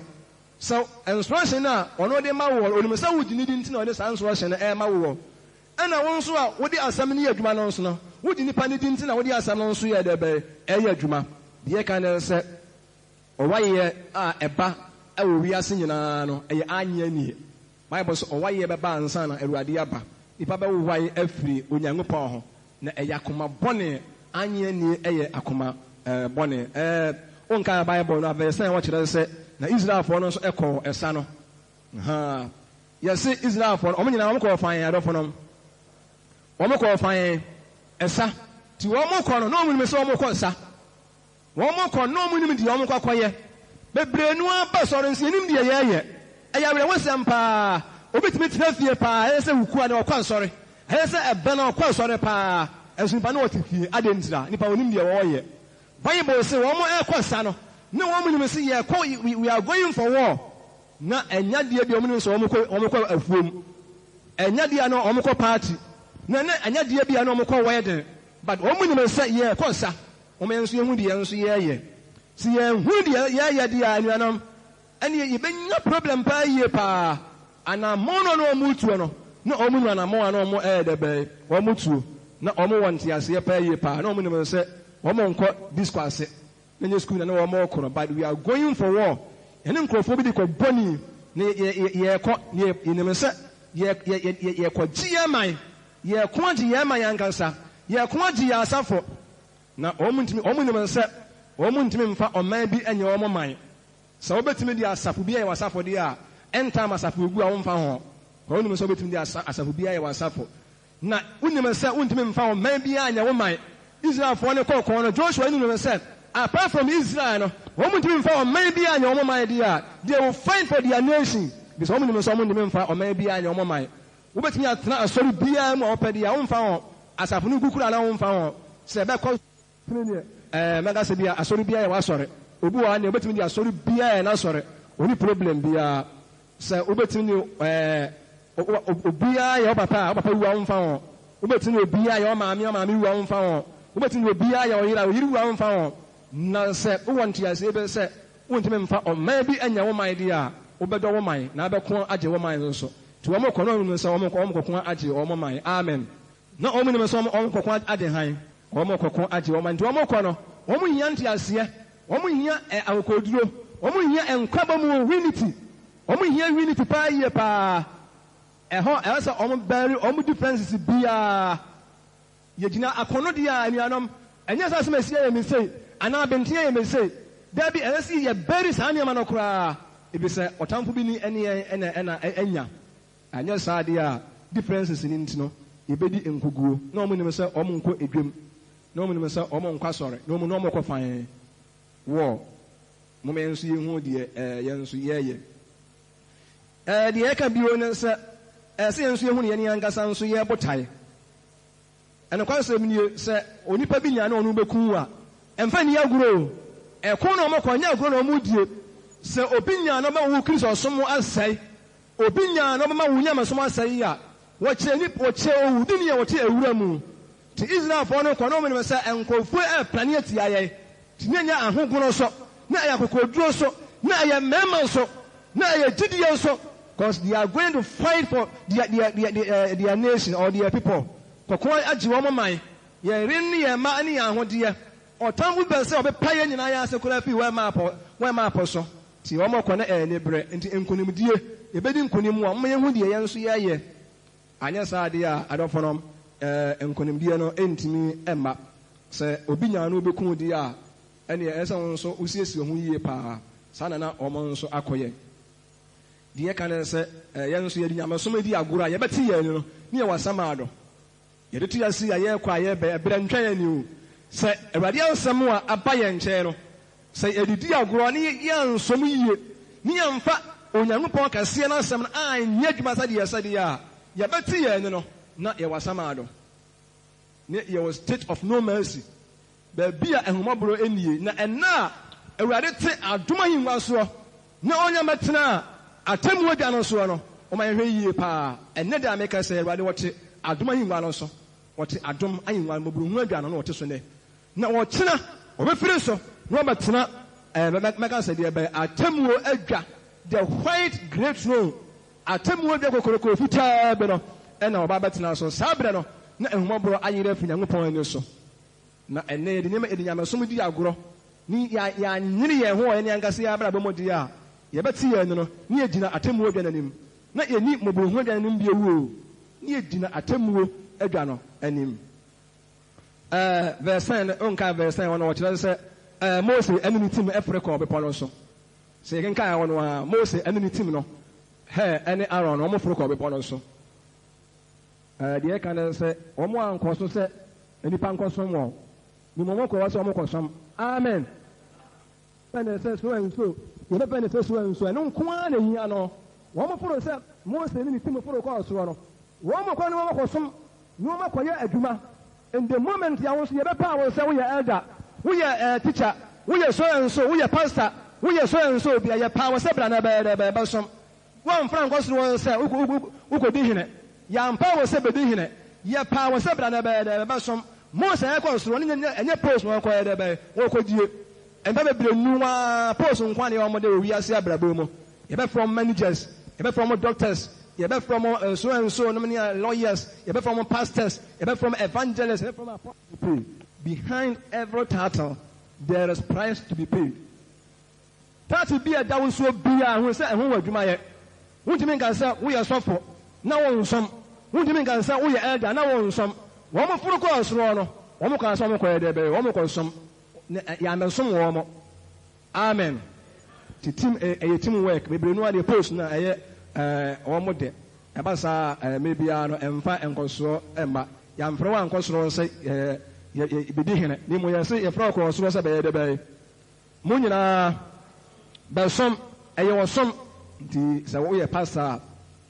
sɛ nsorɔhye no a ɔno de ma woɔ no, ɔnim sɛ wogye no di nti na ɔde saa nsorɔhye no rema woɔ. Ɛna wo nso a wode asɛm no yɛ adwuma no nso no, wogye nipa no di nti na wode asɛm no nso yɛ dɛ bɛn? Ɛyɛ adwuma. Deɛ ɛka ne sɛ, ɔwaeɛ a ɛba wɔ wiase nyinaa no, ɛyɛ annye annie. Bible se ɔwaeɛ bɛba ansa na Awurade aba. Nnipa bɛwae afiri Onyankopɔn ho. Na ɛyɛ akoma bɔne, annye annie yɛ akoma bɔne. Ɛɛ, wonkae Bible no a verse a wɔkyerɛ sɛ na Israelfoɔ no nso kɔɔ ɛsa no? Ahaa. Yɛse Israelfoɔ no, wɔn nyinaa wɔn kɔɔ fann, adɔfonom. Wɔn kɔɔ fann, ɛsa. Nti wɔn kɔ no, na wɔn nim sɛ wɔn kɔ sa. Wɔkɔ na wɔnnim deɛ wɔkɔ akɔyɛ. Bebree no ara ba sɔre nso yɛnnim deɛ yɛreyɛ. Ɛyɛ awerɛhosɛm pa ara. Obi tumi tena fie pa ara, ɛyɛ sɛ wukua na ɔkɔ asɔre. Ɛyɛ sɛ ɛbɛn na ɔkɔ asɔre pa ara, nso nipa no ɔte fie. Adɛn ntira? Nipa ɔnnim deɛ ɔreyɛ. Bible se wɔn rekɔ sa no, na wɔn nim se yɛrekɔ, we are going for war. Na ɛnyɛ adeɛ bi a wɔn nim sɛ wɔkɔ, wɔkɔ afuom. Ɛnyɛ adeɛ a na wɔkɔ party. Na na ɛnyɛ adeɛ bi a na wɔkɔ wedding. But wɔn nim sɛ yɛrekɔ sa. Momma yɛn nso yɛnhu deɛ yɛn nso yɛreyɛ. Sɛ yɛnhunu deɛ yɛyɛ deɛ a, anuanom, ɛneɛ yɛbɛnya problem paa yie paa. Anammɔn no a na wɔretuo no, na wɔnim anammɔn a na wɔreyɛ dɛ bɛn, wɔretuo. Na wɔwɔ nteaseɛ paa yie paa. Na wɔnim sɛ wɔnkɔ disco ase, na nyɛ sukuu na na wɔrekɔ no, but we are going for war. Yɛne nkurɔfoɔ bi de kɔ bɔne, na yɛrekɔ, na yɛnim sɛ yɛrekɔgye yɛn man, yɛreko agye yɛn man ankasa, yɛreko agye yɛn asafo. Na wɔntumi, wɔnim sɛ wɔntumi mfa ɔman bi nyɛ wɔn man. Sɛ wobɛtumi de asafo bi ayɛ w'asafo deɛ a, ɛntaa ma asafo gu a womfa ho. Kɔ wonim sɛ wobɛtumi de asa asafo biara ayɛ w'asafo. Na wonim sɛ wontumi mfa ɔman biara nyɛ wo man. Israelfoɔ no kɔɔ kɔɔ no, Joshua nim sɛ apart from Israel no, wɔntumi mfa ɔman biara nyɛ wɔn man deɛ a, they will fight for their nation. Because wɔn nim sɛ wɔntumi mfa ɔman biara nyɛ wɔn man. Wobɛtumi atena asɔre biara mu a wopɛ deɛ a, womfa ho. Asafo no gu koraa na womfa ho. Sɛ ɛbɛkɔ. Sene deɛ ɛɛ mɛka sɛ bia asɔre biara yɛ w'asɔre. Obi wɔ ha deɛ obetumi de asɔre biara yɛ n'asɔre. Onni problem biara. Sɛ wobetumi de ɛɛ obiara yɛ wo papa a, wo papa wu a womfa ho. Wobetumi de obiara yɛ wo maame a, wo maame wu a womfa ho. Wobetumi de obiara yɛ wo yere a, wo yere wu a womfa ho. Na sɛ wowɔ nteaseɛ bi sɛ wontumi mfa ɔman bi nyɛ wo man deɛ a, wobɛdɔ wo man na abɛko agye wo man nso. Nti wɔn kɔ na wɔn nim sɛ wɔn kɔ wɔn kɔko agye wɔn man. Amen. Na wɔn nim sɛ wɔn kɔko agye hann. Wɔrekɔko agye wɔn man. Nti wɔrekɔ no, wɔhia nteaseɛ, wɔhia akokoɔduro, wɔhia nkwabɔ mu unity, wɔhia unity paa yie paa. Ɛhɔ ɛwɔ sɛ wɔn bury wɔn differences biara. Yɛgyina akono deɛ a, anuanom, ɛnyɛ sɛ asɛm a ɛsi ayɛ me sei anaa benten ayɛ me sei. Dabi, ɛsɛ sɛ yɛ bury saa nneɛma no koraa, efisɛ ɔtamfo bi ni ɛne yɛn ɛna ɛna anya. Anyɛ saa deɛ a, differences no nti no, yɛbɛdi nkoguo. Na wɔn nim sɛ wɔn nkɔ edwam, na wɔn nim sɛ wɔn nkɔ asɔre, na wɔn na wɔn kɔ fann war. Moma yɛn nso yɛnhu deɛ ɛɛ yɛn nso yɛɛyɛ. Ɛɛ deɛ yɛka bio ne sɛ, ɛɛ sɛ yɛn nso yɛhunu yɛn ankasa nso yɛn botae. Nokwasɛm nie, sɛ onipa bi nya ne ɔno bɛku wo a, mfa nni agorɔ o. Ɛko na wɔkɔ, ɛnyɛ agorɔ na wɔdie. Sɛ obi nya na ɔbɛma wo Kristosom asɛe, obi nya na ɔbɛma wo nyamesom asɛe a, wɔkyɛ nip, wɔkyɛ owudini a wɔte awura mu. Nti Israelfoɔ no kɔ na wɔnim sɛ nkurɔfoɔ yi replane atia yɛn. Nti na ɛnyɛ ahogono so, na ɛyɛ akokoɔduro so, na ɛyɛ mmarima nso, na ɛyɛ gyidie nso. Cause they are going to fight for their their their their, their nation or their people. Kɔko agye wɔn man, yɛn yere ne yɛn mma ne yɛn ahodeɛ. Ɔtamfo bi pɛ sɛ ɔbepa yɛn nyinaa yɛn ase koraa firi wɔn map wɔn map so. Nti wɔn kɔ na ɛyɛ anibrɛ. Nti nkunimdie, yɛbɛdi nkunim a, momma yɛnhu deɛ yɛn nso yɛyɛ. Anyɛ saa deɛ a, adɔfonom, ɛɛ nkunimdie no ntumi mma. Sɛ obi nya na ɔbɛku wo deɛ a, ɛnneɛ ɛsɛ sɛ wo nso wosiesie wo ho yie paa. Saa na na wɔn nso akɔyɛ. Deɛ ɛka ne sɛ, yɛn nso yɛde nyamesom di agorɔ a, yɛbɛte yɛn ani no, ne yɛwɔ asamando. Yɛde to yɛn ase a yɛrekɔ a yɛreba, ɛberɛ ntwa yɛn ani o. Sɛ Awurade asɛm a aba yɛn nkyɛn no, sɛ yɛde di agorɔ ne yɛansɔ mu yie, ne yɛamfa Onyankopɔn kɛseɛ no asɛm no anyɛ adwuma sɛdeɛ ɛsɛ deɛ a, yɛbɛte yɛn ani no, na yɛwɔ asamando. Ne yɛwɔ state of no mercy. Baabi a ahummɔborɔ nnie. Na ɛnnɛ a Awurade te adom ahengua soɔ na ɔnya mmɛtenaa atemmuo adwa no soɔ no, momma yɛnhwɛ yie pa ara. Ɛnnɛ da a meka sɛ Awurade ɔte adom ahengua no so, ɔte adom ahengua, mmɔborɔhunu adwa no na ɔte so nnɛ. Na ɔkyena ɔbɛfiri so na wabɛtena ɛɛ mɛka sɛ deɛ ɛbɛyɛ atemmuo adwa, the white great throne, Atemmuo dwa kokoroko fitaa bi no na wɔba abɛtena so. Saa berɛ no, na ahummɔborɔ ayera afiri Nyankopɔn ani so. Na ɛnnɛ yɛde nneɛma, yɛde nyamesom di agorɔ, ne yɛanyere yɛn ho wɔ yɛn ankasa yɛn abrabɔ mu deɛ a, yɛbɛte yɛn ani no, ne yɛgyina atemmuo dwa no anim. Na yɛnni mmɔborɔhunu dwa no anim bio o, ne yɛgyina atemmuo dwa no anim. Ɛɛ, verse 10 no, wonkae verse 10 hɔ no, wɔkyerɛ sɛ ɛɛ Mose ne ne team foro kɔɔ bepɔ no so. Sɛ yɛkenkan hɔ no a, Mose ne ne team no, Hur ne Aaron, wɔforo kɔɔ bepɔ no so. Ɛɛ, deɛ ɛka ne sɛ, wɔankɔ so sɛ nnipa nkɔsom wɔn, na mmom wɔkɔɔ hɔ sɛ wɔkɔsom. Amen. Yɛbɛpɛ ne sɛ so and so, yɛbɛpɛ ne sɛ so and so, ɛno nko ara na ehia no. Wɔforo sɛ Mose ne ne team foro kɔɔ soɔ no, wɔkɔ ne wɔkɔsom, ne wɔkɔyɛ adwuma. In the moment a wo nso yɛbɛpaw wo sɛ woyɛ elder, woyɛ eh, teacher, woyɛ so and so, woyɛ pastor, woyɛ so and so bi a, yɛpaw wo sɛ bra na bɛyɛ dɛ, bɛsom. Woamfra ankɔ soro hɔ sɛ wokɔdi hene. Yɛampaw wo sɛ bɛdi hene. Yɛpaw wo sɛ bra na bɛyɛ dɛ, bɛsom. Mose ɛkɔ soro no, ɛnyɛ post na ɔkɔyɛ dɛ bɛyɛ, ɔkɔdie. Nnipa bebree nu ara post nko ara na ɛyɛ wɔn dɛ wɔ wiase abrabɔ mu. Yɛbɛfrɛ wɔn managers, yɛbɛfrɛ wɔn doctors, yɛbɛfrɛ wɔn so and so nom ne lawyers, yɛbɛfrɛ wɔn pastors, yɛbɛfrɛ wɔn evangelists, yɛbɛfrɛ wɔn apostles. Pay. Behind every title there is price to be paid. Title bi a ɛda wo soɔ biara hu sɛ ɛho wɔ adwuma yɛ. Wontumi nka sɛ woyɛ sɔfo na wonsom. Wontumi nka sɛ woyɛ elder na wonsom. Wɔn foro kɔɔ soroɔ no, wɔn kaa sɛ wɔn kɔyɛ dɛ bɛyɛ, wɔn kɔsom. Na yɛammɛsom wɔn. Amen. Nti team ɛyɛ team work. Bebree no ara deɛ post no a ɛyɛ wɔn dɛ. Ɛba saa a mmerɛ biara no ɛmfa nkɔsoɔ mma. Yɛamfrɛ wo ankɔ soro sɛ yɛ bɛdi hene, na mmom yɛse yɛfrɛ wo kɔɔ soro sɛ bɛyɛ dɛ bɛyɛ. Mo nyinaa bɛsom, ɛyɛ ɔsom. Nti sɛ woyɛ pastor a,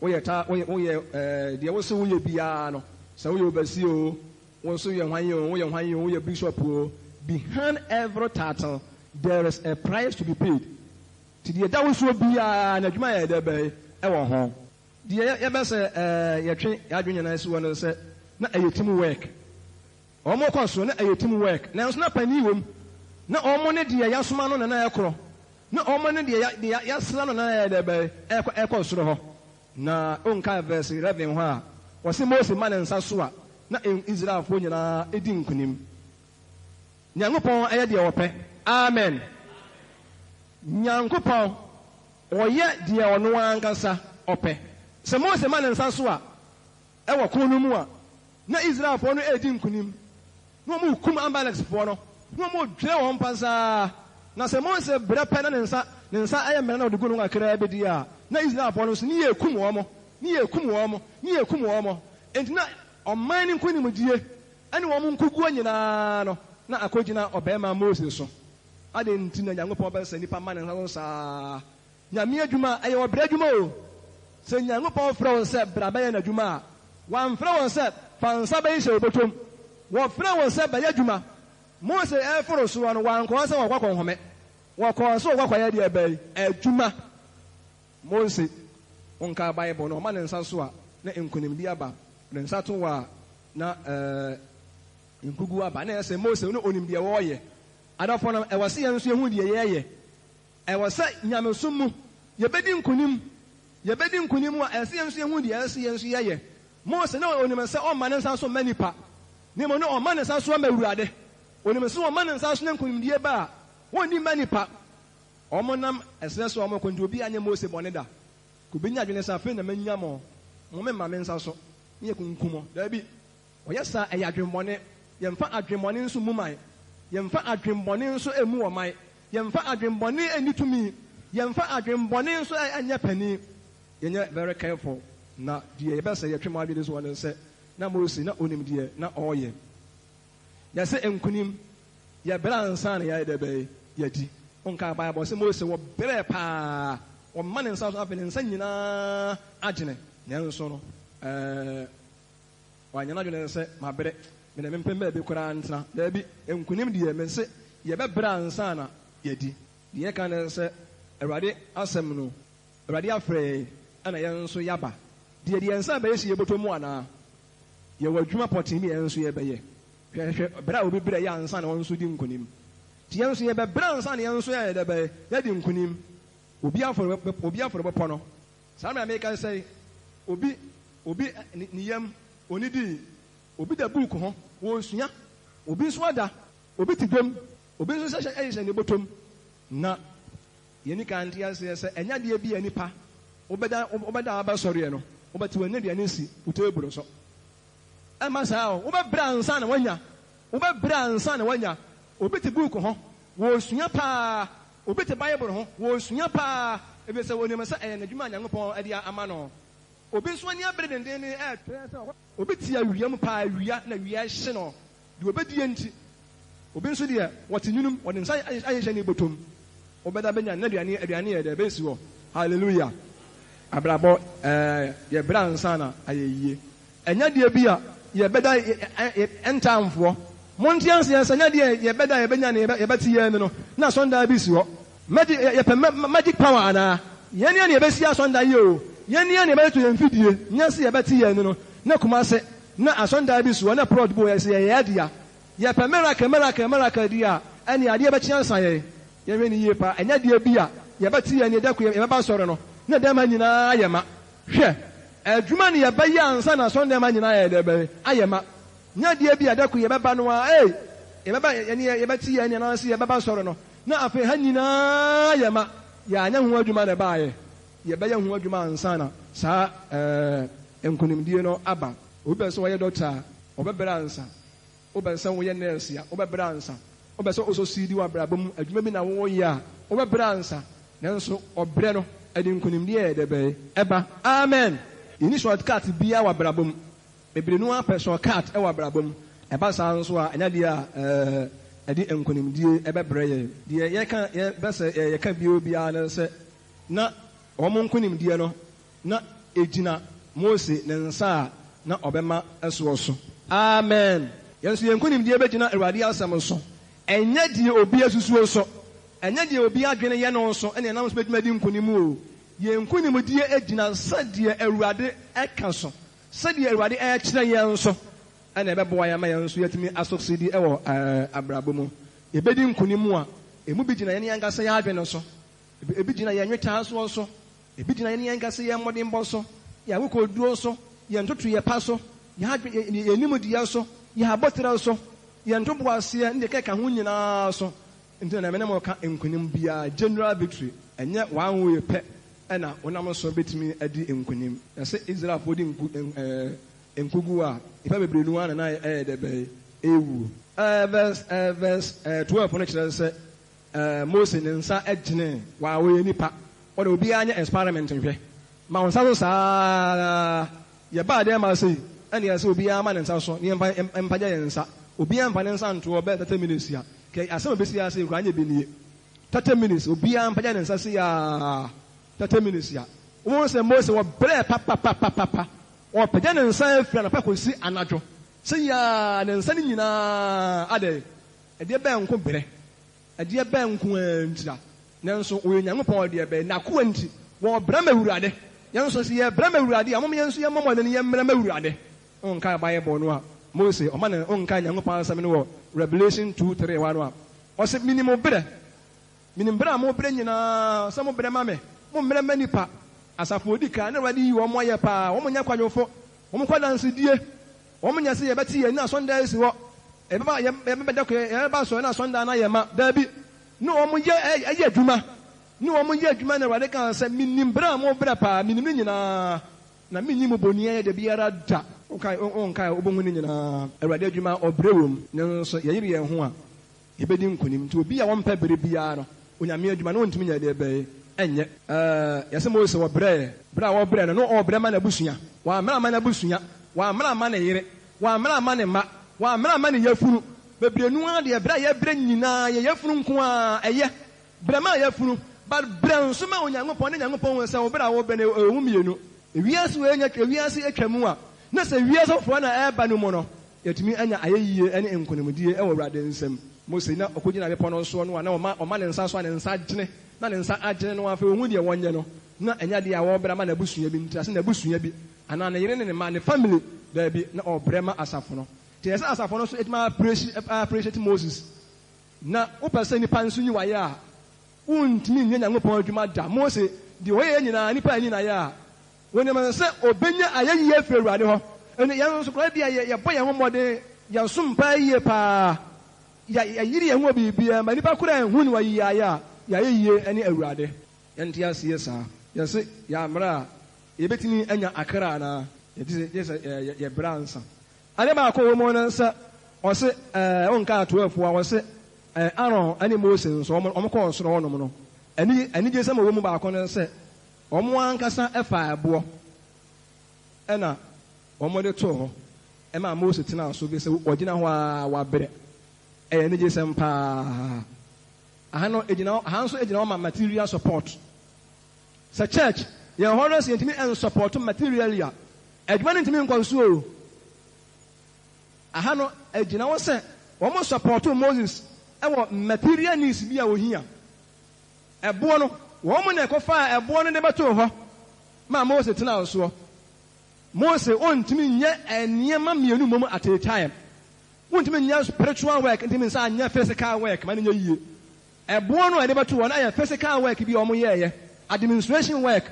woyɛ ta, woyɛ, woyɛ ɛɛ deɛ wose woyɛ biara no, sɛ woyɛ overseer o, wo nso yɛ hwan o, woyɛ hwan o, woyɛ bishop o, behind every title there is a price to be paid. Nti deɛ ɛda wo soɔ biara no adwuma yɛ dɛ bɛn ɛwɔ ho. Deɛ yɛbɛ sɛ ɛɛ yɛtwe yɛn adwene nyinaa si hɔ no sɛ na ɛyɛ team work. Wɔn kɔ so, na ɛyɛ team work, nanso na panin wɔ mu. Na wɔn ne deɛ yɛasoma no na na ɛkorɔ. Na wɔn ne deɛ deɛ yɛasra no na na ɛyɛ dɛ bɛn ɛkɔ ɛkɔ soro hɔ. Na wonkae verse 11 hɔ a, wɔse Mose ma ne nsa so a, na Israelfoɔ nyinaa di nkunim. Nyankopɔn yɛ deɛ ɔpɛ. Amen. Nyankopɔn ɔyɛ deɛ ɔno ankasa ɔpɛ. Sɛ Mose ma ne nsa so a, wɔ ko no mu a, na Israelfoɔ no redi nkonim. Na wɔrekum Amalekfoɔ no, na wɔredwerɛ wɔn pasaa. Na sɛ Mose brɛ pɛ na ne nsa ne nsa yɛ mmerɛ na ɔde gu ne ho kakraa bi deɛ a, na Israelfoɔ no nso, ne yɛrekum wɔn, ne yɛrekum wɔn, ne yɛrekum wɔn. Enti na ɔman no nkonimdie ne wɔn nkoguo nyinaa no, na akɔgyina ɔbarima Mose so. Adɛn nti na Nyankopɔn bɛsɛ nnipa ma ne nsa so saa? Nyame adwuma, ɛyɛ ɔbrɛ adwuma o. Sɛ Nyankopɔn frɛ wo sɛ bra bɛyɛ N'adwuma a, Wamfrɛ wo sɛ fa nsa bɛhyehyɛ wo bɔtɔm. Wɔfrɛ wo sɛ bɛyɛ adwuma. Mose reforo soɔ no, wankɔɔ sɛ wɔkɔ akɔhome. Wɔkɔɔ sɛ wɔkɔ akɔyɛ deɛ bɛn? Adwuma. Mose, wonkaa Bible no, ɔma ne nsa so a, na nkonimdie aba. Ɔde nsa to hɔ a, na ɛɛ nkuguo aba. Na ɛyɛ sɛ Mose no ɔnim deɛ ɔreyɛ. Adɔfoɔ no, ɛwɔ sɛ yɛn nso yɛhu deɛ yɛreyɛ. Ɛwɔ sɛ nyamesom mu yɛbɛdi nkonim. Yɛbɛdi nkonim a, ɛsɛ sɛ yɛn nso yɛhu deɛ ɛsɛ sɛ yɛn nso yɛyɛ. Mose, na ɔnim sɛ ɔmma ne nsa so mma nnipa, na mmom na ɔma ne nsa so ama Awurade. Ɔnim sɛ ɔma ne nsa so na nkonimdie ba a, ɔnni mma nnipa. Wɔnam ɛserɛ so a wɔrekɔ nti, obiara anyɛ Mose bɔne da. Ka obi nya adwene sɛ, Afei na manya mo, mo memma me nsa so na yɛkunkum mo. Dabi! Wɔyɛ saa a, ɛyɛ adwemmɔne. Yɛmfa adwemmɔne nso mmu man. Yɛmfa adwemmɔne nso mmu ɔman. Yɛmfa adwemmɔne nni tumi. Yɛmfa adwemmɔne nso nyɛ panin. Yɛnyɛ very careful na deɛ yɛbɛ sɛ yɛtwe mo adwene soɔ ne sɛ na Mose na ɔnim deɛ na ɔreyɛ. Yɛse nkunim, yɛbrɛ ansa na yɛayɛ dɛ bɛn? Yɛadi. Wonkaa Bible sɛ Mose wɔbrɛɛ paa, wɔma ne nsa so afei ne nsa nyinaa agyene nanso no ɛɛ. Wanyɛ n'adwene sɛ, 'Mabrɛ, me deɛ mempɛ baabi koraa ntena. Dabi, nkonim deɛ, mese yɛbɛbrɛ ansa na yɛadi. Deɛ yɛka ne sɛ, Awurade asɛm no, Awurade afrɛ yɛn, ɛna yɛn nso yɛaba. Deɛ yɛde yɛn nsa bɛyɛ hyɛ yɛn bɔtɔ mu anaa? Yɛwɔ adwuma pɔtee bi a yɛn nso yɛbɛyɛ. Hwɛ, hwɛ brɛ a obi brɛ yɛ ansa na ɔno nso di nkonim. Nti yɛn nso yɛbɛbrɛ ansa na yɛn nso yɛayɛ dɛ bɛn? Yɛadi nkonim. Obi afɔre, obi afɔrebɔpɔ no. Saa mmerɛ a mereka yi, obi, obi ne, ne yam, ɔnnidii, obi da book ho, ɔresua, obi nso ada, obi te dwam, obi nso nsa hyɛ hyɛ ne bɔtɔm. Na yɛnni kan nte aseɛ sɛ ɛnyɛ adeɛ bi a nipa wobɛda, wobɛda a wobɛsɔreɛ no, wobɛte w'ani aduane si wo table so. Ɛmma saa o, wobɛbrɛ ansa na woanya, wobɛbrɛ ansa na woanya. Obi te book ho, ɔresua paa, obi te Bible ho, ɔresua paa, efisɛ onim sɛ ɛyɛ n'adwuma a Nyankopɔn de ama no. Obi nso ani abere denneennen retwɛn sɛ ɔkɔ. Obi te awia mu paa, awia na awia rehye no, deɛ ɔbɛdie nti. Obi nso deɛ, ɔte nwunu mu, ɔde nsa ahyehyɛ ne bɔtɔ mu. Wobɛda bɛnya n'aduane, aduane yɛ dɛ, ɛbɛsi hɔ. Hallelujah! Abrabɔ, ɛɛ, yɛbrɛ ansa na ayɛ yie. Ɛnyɛ adeɛ bi a yɛbɛda ntaamfoɔ. Monte aseɛ sɛ ɛnyɛ adeɛ a yɛbɛda a yɛbɛnya ne yɛbɛte yɛn ani no na asɔndan bi si hɔ. Magic, yɛpɛ magic power anaa? Yɛn ara na yɛbɛsi asɔndan yi oo, yɛn ara na yɛbɛtoto yɛn mfidie, nyɛ sɛ yɛbɛte yɛn ani no na Kumase na asɔndan bi si hɔ na plot bi wɔ hɔ yɛse yɛyɛ dea. Yɛpɛ miracle, miracle, miracle deɛ a, ɛneɛ adeɛ bɛkye ansa yɛn. Yɛnhwɛ no yie paa. Ɛnyɛ adeɛ bi a yɛbɛte yɛn ani da koro yɛbɛba asɔre no na dɛm ha nyinaa ayɛ ma. Hwɛ! Adwuma na yɛbɛyɛ ansa na asɔre dɛm ha nyinaa ayɛ dɛ bɛn? Ayɛ ma. Nyɛ adeɛ bi a da koro yɛbɛba no ara, ei, yɛbɛba, yɛne yɛbɛte yɛn ani anaasɛ yɛbɛba asɔre no na afei ha nyinaa ayɛ ma. Yɛanyɛ ho adwuma na ɛbaeɛ. Yɛbɛyɛ ho adwuma ansa na saa ɛɛ nkonimdie no aba. Obi pɛ sɛ ɔyɛ dɔkta a, ɔbɛbrɛ ansa. Wopɛ sɛ woyɛ nɛɛse a, wobɛbrɛ ansa. Wopɛ sɛ wosɔ siidi wɔ abrabɔ mu, adwuma bi na woreyɛ a, wobɛbrɛ ansa. Nanso ɔbrɛ no, ɛde nkonimdie yɛ dɛ bɛn? Ɛba. Amen! Yɛnni short cut biara wɔ abrabɔ mu. Bebree no ara pɛ short cut wɔ abrabɔ mu. Ɛba saa nso a, ɛnyɛ adeɛ a ɛde nkonimdie bɛbrɛ yɛn. Deɛ yɛka, yɛpɛ sɛ yɛka bio biara ne sɛ, na wɔn nkonimdie no na egyina Mose ne nsa a na ɔbɛma soɔ so. Amen! Yɛn nso yɛn nkonimdie bɛgyina Awurade asɛm so, ɛnyɛ deɛ obi asusuo so, ɛnyɛ deɛ obi adwene yɛ no so na yɛnam so bɛtumi adi nkonim o. Yɛn nkonimdie gyina sɛdeɛ Awurade ka so, sɛdeɛ Awurade rekyerɛ yɛn so na ɛbɛboa yɛn ama yɛn nso yɛatumi asuksidi wɔ abrabɔ mu. Yɛbɛdi nkonim a, ɛmu bi gyina yɛn ankasa yɛn adwene so, ebi gyina yɛn nwetaasoɔ so, Ebi gyina yɛn ankasa yɛn mmɔdenbɔ so, yɛn akokoduru so, yɛn ntotoeɛ pa so, yɛn adwene, yɛn nimdeɛ so, yɛn abotire so, yɛn ntoboaseɛ ne deɛ ɛkeka ho nyinaa so. Nti na me ne mo reka nkonim biara, general victory, ɛnyɛ one way pɛ na wonam so bɛtumi adi nkonim. Na sɛ Israelfoɔ di nku, ɛɛ, nkoguo a, nnipa bebree no ara na na ɛyɛ dɛ bɛn? Ɛrewuo. Ɛɛ, verse, ɛɛ, verse, ɛɛ, 12 no kyerɛ sɛ, ɛɛ, Mose ne nsa gyenee, waa ɔyɛ nipa, Wo de obiara nyɛ experiment nhwɛ. Ma wo nsa so saa ara. Yɛbaa dɛm ha sei, ɛna yɛsɛ obiara ma ne nsa so na yɛmfa mpagya yɛn nsa. Obiara mfa ne nsa nto hɔ bɛyɛ 30 minutes a, kɛ asɛm a ɛbɛsi ha sei koraa anyɛ bi nie. 30 minutes, obiara mpagya ne nsa sei ara 30 minutes a, wobɛhu sɛ Mose ɔbrɛɛ papapapapa. Ɔpagya ne nsa firi anɔpa kɔsi anadwo sei ara, ne nsa no nyinaa adɛn? Ɛdeɛ bɛn nko brɛ? Ɛdeɛ bɛn nko ara ntira? Nanso wɔyɛ Onyankopɔn deɛ bɛn? N'akoa nti, wɔrebrɛ ma Awurade. Yɛn nso, sɛ yɛrebrɛ ma Awurade a, momma yɛn nso yɛmmɔ mmɔden yɛmmrɛ mma Awurade. Wonkae Bible no a Mose, ɔma no, wonkae Nyankopɔn asɛm no wɔ Revelation 2, 3 hɔ no a, ɔse, Menim wo berɛ. Menim berɛ a mobrɛ nyinaa, sɛ mobrɛ ma me, mommrɛ mma nnipa. Asafo a ɔdi kan, na Awurade yi wɔn ayɛ paa, wɔn nyɛ kwadwofo, wɔn kɔ adansedie, Wɔn nyɛ sɛ yɛbɛte yɛn ani asɔndan asi hɔ, yɛbɛba yɛbɛba da koro yɛbɛba asɔre na asɔndan no ayɛ ma. Daabi, ne wɔn yɛ ɛyɛ adwuma, ne wɔn yɛ adwuma na Awurade kaa sɛ, Menim brɛ a mobrɛ paa, menim ne nyinaa, na menyi mo boniayɛ da biara da. Wonkae, wonkae, wobɛhu ne nyinaa. Awurade adwuma ɔbrɛ wom, nanso yɛyere yɛn ho a, Yɛbɛdi nkonim. Nti obi a ɔmpɛ bere biara no, Onyame adwuma no ɔntumi nyɛ deɛ bɛn? Ɛnyɛ. Ɛɛ, yɛse Mose ɔbrɛɛ. Berɛ a ɔrebrɛ no, na ɔrebrɛ ma n'abusua. Wammrɛ amma n'abusua, wammrɛ amma ne yere, wammrɛ amma ne mma, wammrɛ amma ne yafunu. Bebree no ara deɛ, berɛ a yɛbrɛ nyinaa, yɛn yafunu nko ara, ɛyɛ. Brɛ ma yafunu, but brɛ nso ma Onyankopɔn, na Nyankopɔn hu sɛ wo brɛ a wobrɛ no, ɛwɔ mu mmienu. Ewiase wei nya, ewiase atwa mu a, na sɛ wiase foforɔ na ɛreba no mu no, Yɛatumi anya ayɛyie ne nkonimdie wɔ Awurade nsam. Mose na ɔkɔgyina bepɔ no soɔ no a na ɔma ɔma ne nsa so a ne nsa agyene, na ne nsa agyene no afei ɔhu deɛ wɔnyɛ no, na ɛnyɛ adeɛ a ɔrebrɛ ama n'abusua bi nti, ase n'abusua bi anaa ne yere ne ne mma, ne family, daabi, na ɔrebrɛ ma asafo no. Nti ɛsɛ sɛ asafo no nso tumi appreciate Moses. Na wopɛ sɛ nnipa nso yi wo ayɛ a, wontumi nyɛ Nyankopɔn adwuma da. Mose, deɛ ɔyɛeɛ nyinaa nnipa anyi no ayɛ a, Wonim sɛ obenya ayɛyi afi Awurade hɔ. Ɛnde yɛn nso koraa ebia yɛbɔ yɛn ho mmɔden, yɛsom paa yiye paa, yɛyere yɛn ho wɔ biribiara ma nnipa koraa nhu nea wɔayɛ ayɛ a, yɛn ayɛyie ne Awurade. Yɛnte aseɛ saa. Yɛse yɛammrɛ a, yɛbɛtumi anya akra anaa? Gye sɛ yɛbrɛ ansa. Ade baako a ɛwɔ mu ne sɛ, ɔse, ɛɛ, wonkaa atoafoɔ a, ɔse, ɛɛ, Aaron ne Mose nso, wɔn, wɔkɔɔ soro hɔnom no, anigyesɛm a ɛwɔ mu baako ne sɛ, Wɔn ankasa faa ɛboɔ na wɔde too hɔ maa Mose tenaa so, efisɛ ɔgyina hɔ ara wabrɛ. Ɛyɛ anigyesɛm paa. Aha no egyina hɔ, aha nso egyina hɔ ma material support. Sɛ church yɛn hɔ no sɛ yɛntumi nsupport materially a, adwuma no ntumi nkɔ so o. Aha no egyina hɔ sɛ wɔn support Moses wɔ material needs bi a ohia. Ɛboɔ no, wɔn na ɛkɔfaa ɛboɔ no de bɛtoo hɔ maa Mose tenaa soɔ. Mose ɔntumi nyɛ nneɛma mmienu mmom at a time. Wontumi nyɛ spiritual work ntumi nsan nyɛ physical work ma no nyɛ yie. Ɛboɔ no a yɛde bɛto hɔ no yɛ physical work bi a wɔyɛeɛ, administration work,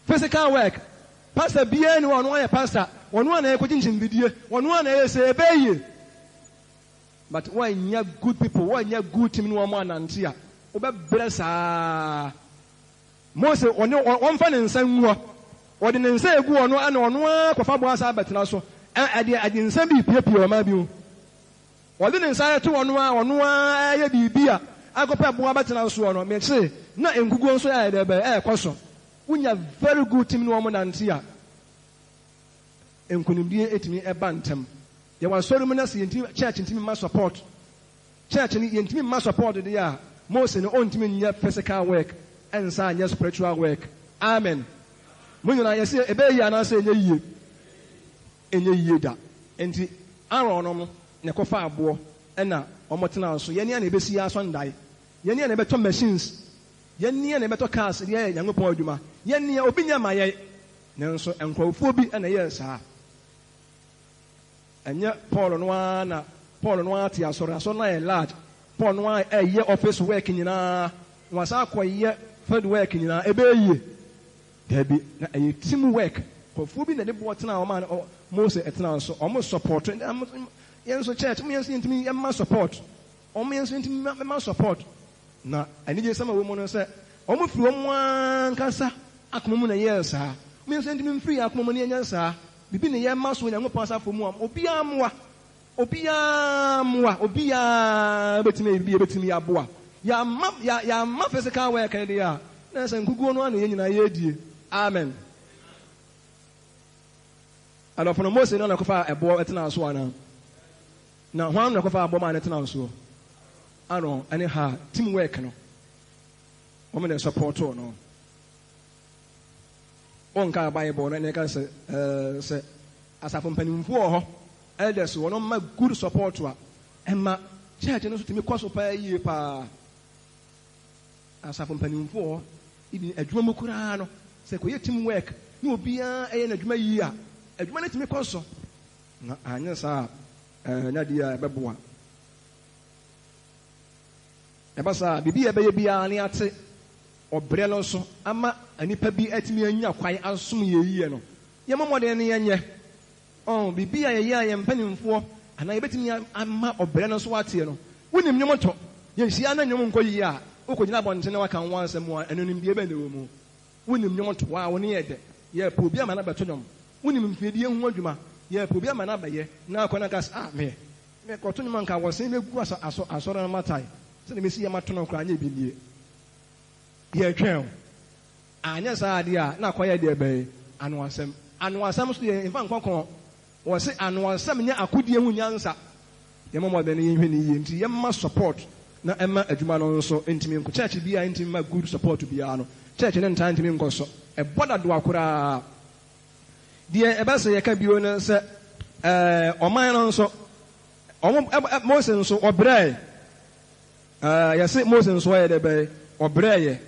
physical work. Pastor biara nni hɔ a ɔno ara yɛ pastor, ɔno ara na ɛkɔkyinkyim bidie, ɔno ara na ɛyɛ sei, ɛbɛyɛ yie. But woannya good people, woannya good team ne wɔn annante a, wobɛbrɛ saa. Mose, ɔne, ɔmfa ne nsa ngu hɔ. Ɔde ne nsa egu hɔ no, ɛna ɔno ara kɔfa boɔ asan abɛtena so. Ɛ, ɛde, ɛde nsa bi repiapia ɔman bi ho. Ɔde ne nsa reto hɔ no ara, ɔno ara reyɛ biribi a akɔpɛ boɔ abɛtena soɔ no, mese, na nkukuo nso ayɛ dɛ bɛn, ɛrekɔ so. Wonya very good team ne wɔn nante a, nkunimdie tumi ba ntɛm. Yɛwɔ asɔre mu na sɛ yɛntumi, church ntumi mma support, Church no yɛntumi mma support deɛ a, Mose no ɔntumi nyɛ physical work ɛnsan nyɛ spiritual work. Amen. Mo nyinaa yɛse ɛbɛyɛ yie anaasɛ ɛnyɛ yie? Ɛnyɛ yie da. Enti Aaron nom na ɛkɔfaa aboɔ ɛna wɔn tenaa so. Yɛn a na yɛbɛsi yɛn asɔndae. Yɛn a na yɛbɛtɔ machines. Yɛn a na yɛbɛtɔ cars de ayɛ Nyankopɔn adwuma. Yɛn a obi nyɛ ma yɛn. Nanso nkurɔfoɔ bi na ɛyɛɛ saa. Ɛnyɛ Paul no ara na Paul no ara te asɔre, asɔre no ayɛ large, Paul no ara ɛyɛ office work nyinaa, na wasan akɔyɛ field work nyinaa, ɛbɛyɛ yie? Daabi, na ɛyɛ team work, nkurɔfoɔ bi na ɛde boɔ tenaa wɔn a Mose tenaa so, wɔn support, yɛn nso church, wɔn yɛn nso yɛntumi yɛmma support, wɔn yɛn nso yɛntumi mma support, na anigyesɛm a ɛwɔ mu no sɛ, wɔn firi wɔn ankasa akoma mu na ɛyɛɛ saa, wɔn yɛn nso yɛntumi mfiri yɛn akoma mu na yɛnyɛ saa. Biribi na yɛma so wɔ Onyankopɔn asafo mu a, obiara mmoa. Obiara mmoa. Obiara bɛtumi ayɛ biribi a ɛbɛtumi aboa. Yɛamma, yɛ, yɛamma physical work no deɛ a, na ɛsɛ sɛ nkuguo no ara na yɛn nyinaa yɛredie. Amen. Adɔfo no, Mose no na ɛkɔfaa ɛboɔ tenaa so anaa? Na hwan na ɛkɔfaa aboɔ maa no tenaa soɔ? Aaron ne Hur, team work no, wɔn na ɛsɔpɔtoo no. Wonkaa Bible no na ɛka sɛ sɛ asafo mpanyimfo wɔ hɔ, elders wɔ no ma good support a, ɛma church no nso tumi kɔ so paa yie paa. Asafo mpanyimfo wɔ hɔ, even adwuma mu koraa no, sɛ kɔyɛ team work na obiara ɛyɛ n'adwuma yie a, adwuma no tumi kɔ so. Na anyɛ saa a, ɛnyɛ adeɛ a ɛbɛboa. Ɛba saa a, biribi a yɛbɛyɛ biara no yɛate ɔbrɛ no so ama nnipa bi atumi anya kwan asom yɛn yiye no, yɛmmɔ mmɔden na yɛnyɛ. Ɔn, biribi a yɛyɛ a yɛn mpanimfoɔ anaa yɛbɛtumi ama ɔbrɛ no so ateɛ no, wonim nnwom to. Yɛhyia na nnwom nkɔ yiye a, wokɔgyina abɔnten na woaka wo asɛm a, ɛno nimdeɛ bɛn na ɛwɔ mu? Wonim nnwom to a, wo nne yɛ dɛ. Yɛpɛ obi ama no abɛto nnwom. Wonim mfidie ho adwuma. Yɛpɛ obi ama no abɛyɛ na akɔ na aka sɛ, Ah, me, mekɔto nnwom a anka wɔsen bɛgu asɔ, asɔ, asɔre no matae. Sɛdeɛ mesi yɛ mato no koraa nyɛ bi nie. Yɛretwɛn o. Anyɛ saa adeɛ a, na akɔyɛ deɛ bɛn? Anoasɛm. Anoasɛm nso deɛ yɛmfa nkɔ kɔn. Wɔse anoasɛm nyɛ akodie ho nyansa. Yɛmmɔ mmɔden na yɛnhwɛ no yie. Nti yɛmma support na ɛma adwuma no nso ntumi nkɔ. Church biara ntumi mma good support biara no, church no ntaa ntumi nkɔ so. Ɛbɔ dadoa koraa. Deɛ ɛbɛ sɛ yɛka bio ne sɛ, ɛɛ ɔman no nso, wɔn, ɛ, Mose nso ɔbrɛɛ. Ɛɛ, yɛse Mose nso ɔyɛ dɛ bɛn? Ɔbrɛeɛ.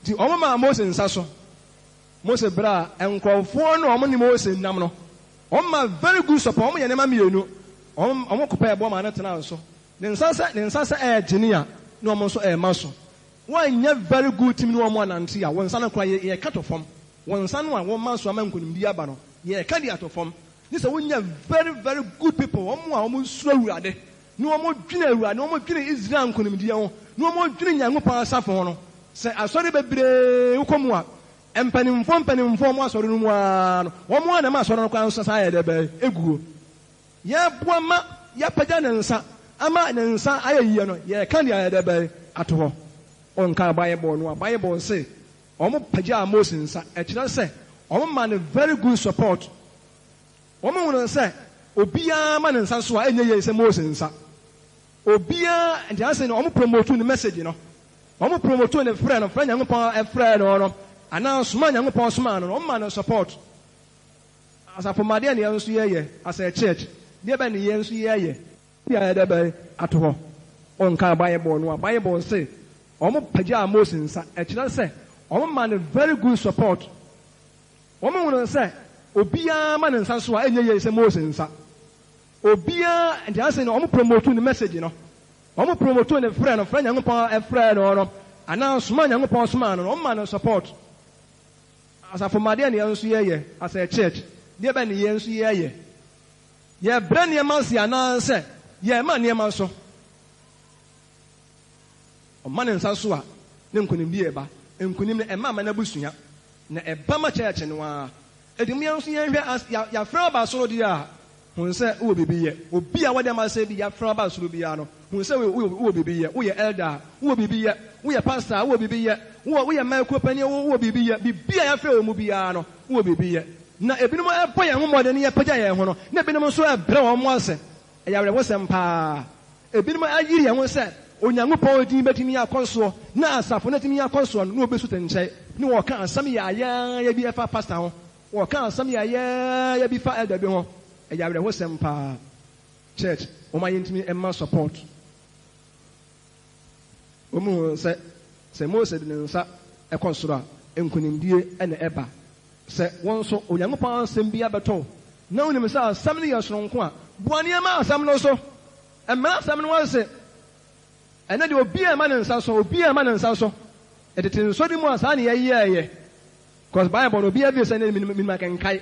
Nti wɔn maa Mose nsa so. Mose brɛ a, nkorɔfoɔ no a wɔn ne Mose nam no, wɔn maa very good support. Wɔn yɛ nneɛma mmienu. Wɔn, wɔn kɔpɛɛ boɔ maa no tenaa so. Ne nsa sɛ, ne nsa sɛ ɛɛgyene a, na wɔn nso ɛɛma so. Woannya very good team ne wɔn anante a, wo nsa no koraa yɛ, yɛka to fam. Wo nsa no a woma so ama nkonimdie aba no, yɛka de ato fam. Gye sɛ wonya very very good people, wɔn a wɔsuro Awurade, na wɔdwene Awurade, na wɔdwene Israel nkonimdie ho, na wɔdwene Nyankopɔn asafo ho no. Sɛ asɔre bebree wokɔ mu a, mpanimfoɔ mpanimfoɔ wɔn asɔre no mu ara no, wɔn ara na ɛma asɔre no koraa nso san yɛ dɛ bɛn? Ɛguo. Yɛboa ma yɛapagya ne nsa ama ne nsa ayɛ yie no, yɛreka deɛ ayɛ dɛ bɛn? Ato hɔ. Wonkaa Bible no a, Bible se wɔpagyaa Mose nsa, ɛkyerɛ sɛ wɔma no very good support. Wɔhunuu sɛ obiara ma ne nsa so a ɛnyɛ yie sɛ Mose nsa. Obiara, nti ase no wɔn promotu ne message no. Wɔn promotu ne frɛ no, frɛ Nyankopɔn frɛɛ no no, anaa soma Nyankopɔn somaa no no, wɔn ma no support. Asafo mma deɛ na yɛn nso yɛyɛ as a church? Deɛ bɛn na yɛn nso yɛyɛ? Bi a yɛde bɛn ato hɔ. Wonkaa Bible no a, Bible se wɔn pagyaa Mose nsa, ɛkyerɛ sɛ wɔn ma no very good support. Wɔn hunuu sɛ obiara ma ne nsa so a ɛnyɛ yie sɛ Mose nsa. Obiara, nti ase no wɔn promotu ne message no. Wɔn promote ne frɛ no, frɛ Nyankopɔn frɛɛ no no, anaa soma a Nyankopɔn somaa no no, wɔn ma no support. Asafo mma deɛ na yɛn nso yɛyɛ as a church? Deɛ bɛn na yɛn nso yɛyɛ? Yɛbrɛ nneɛma ase anaasɛ yɛma nneɛma so? Ɔma ne nsa so a, ne nkonimdie reba. Nkonim no, ɛmma ma n'abusua, na ɛba ma church no ara. Enti mo yɛn nso yɛnhwɛ as yɛafrɛ aba soro deɛ a, hu sɛ wowɔ biribi yɛ. Obi a wɔde ama sɛ bi yɛafrɛ aba soro biara no, hu sɛ wowɔ biribi yɛ. Woyɛ elder a, wowɔ biribi yɛ. Woyɛ pastor a, wowɔ biribi yɛ. Wowɔ woyɛ mmaa kuo panin a, wowɔ biribi yɛ. Biribi a yɛafrɛ wɔ mu biara no, wowɔ biribi yɛ. Na ebinom bɔ yɛn ho mmɔden na yɛpagya yɛn ho no, na ebinom nso brɛ wɔn ho ase. Ɛyɛ awerɛhosɛm paa. Ebinom ayere yɛn ho sɛ Onyankopɔn din betumi akɔ soɔ na asafo no atumi akɔ soɔ no, na obi nso te nkyɛn na ɔka asɛm yaayaaya bi fa pastor ho, ɔka asɛm yaayaaya bi fa elder bi ho. Ɛyɛ awerɛhosɛm paa. Church, momma yɛntumi mma support. Wɔhu sɛ, sɛ Mose de ne nsa kɔ soro a, nkonimdie na ɛba. Sɛ wo nso Onyankopɔn asɛm bi abɛtɔ wo na wunim sɛ asɛm no yɛ soronko a, boa nneɛma asɛm no so. Mmrɛ asɛm no ase. Ɛnnɛ deɛ obiara mma ne nsa so, obiara mma ne nsa so. Tete nsɔre mu a saa na yɛyɛeɛ. Because Bible no obiara feel sɛ ɛnnɛ menim menim akenkae.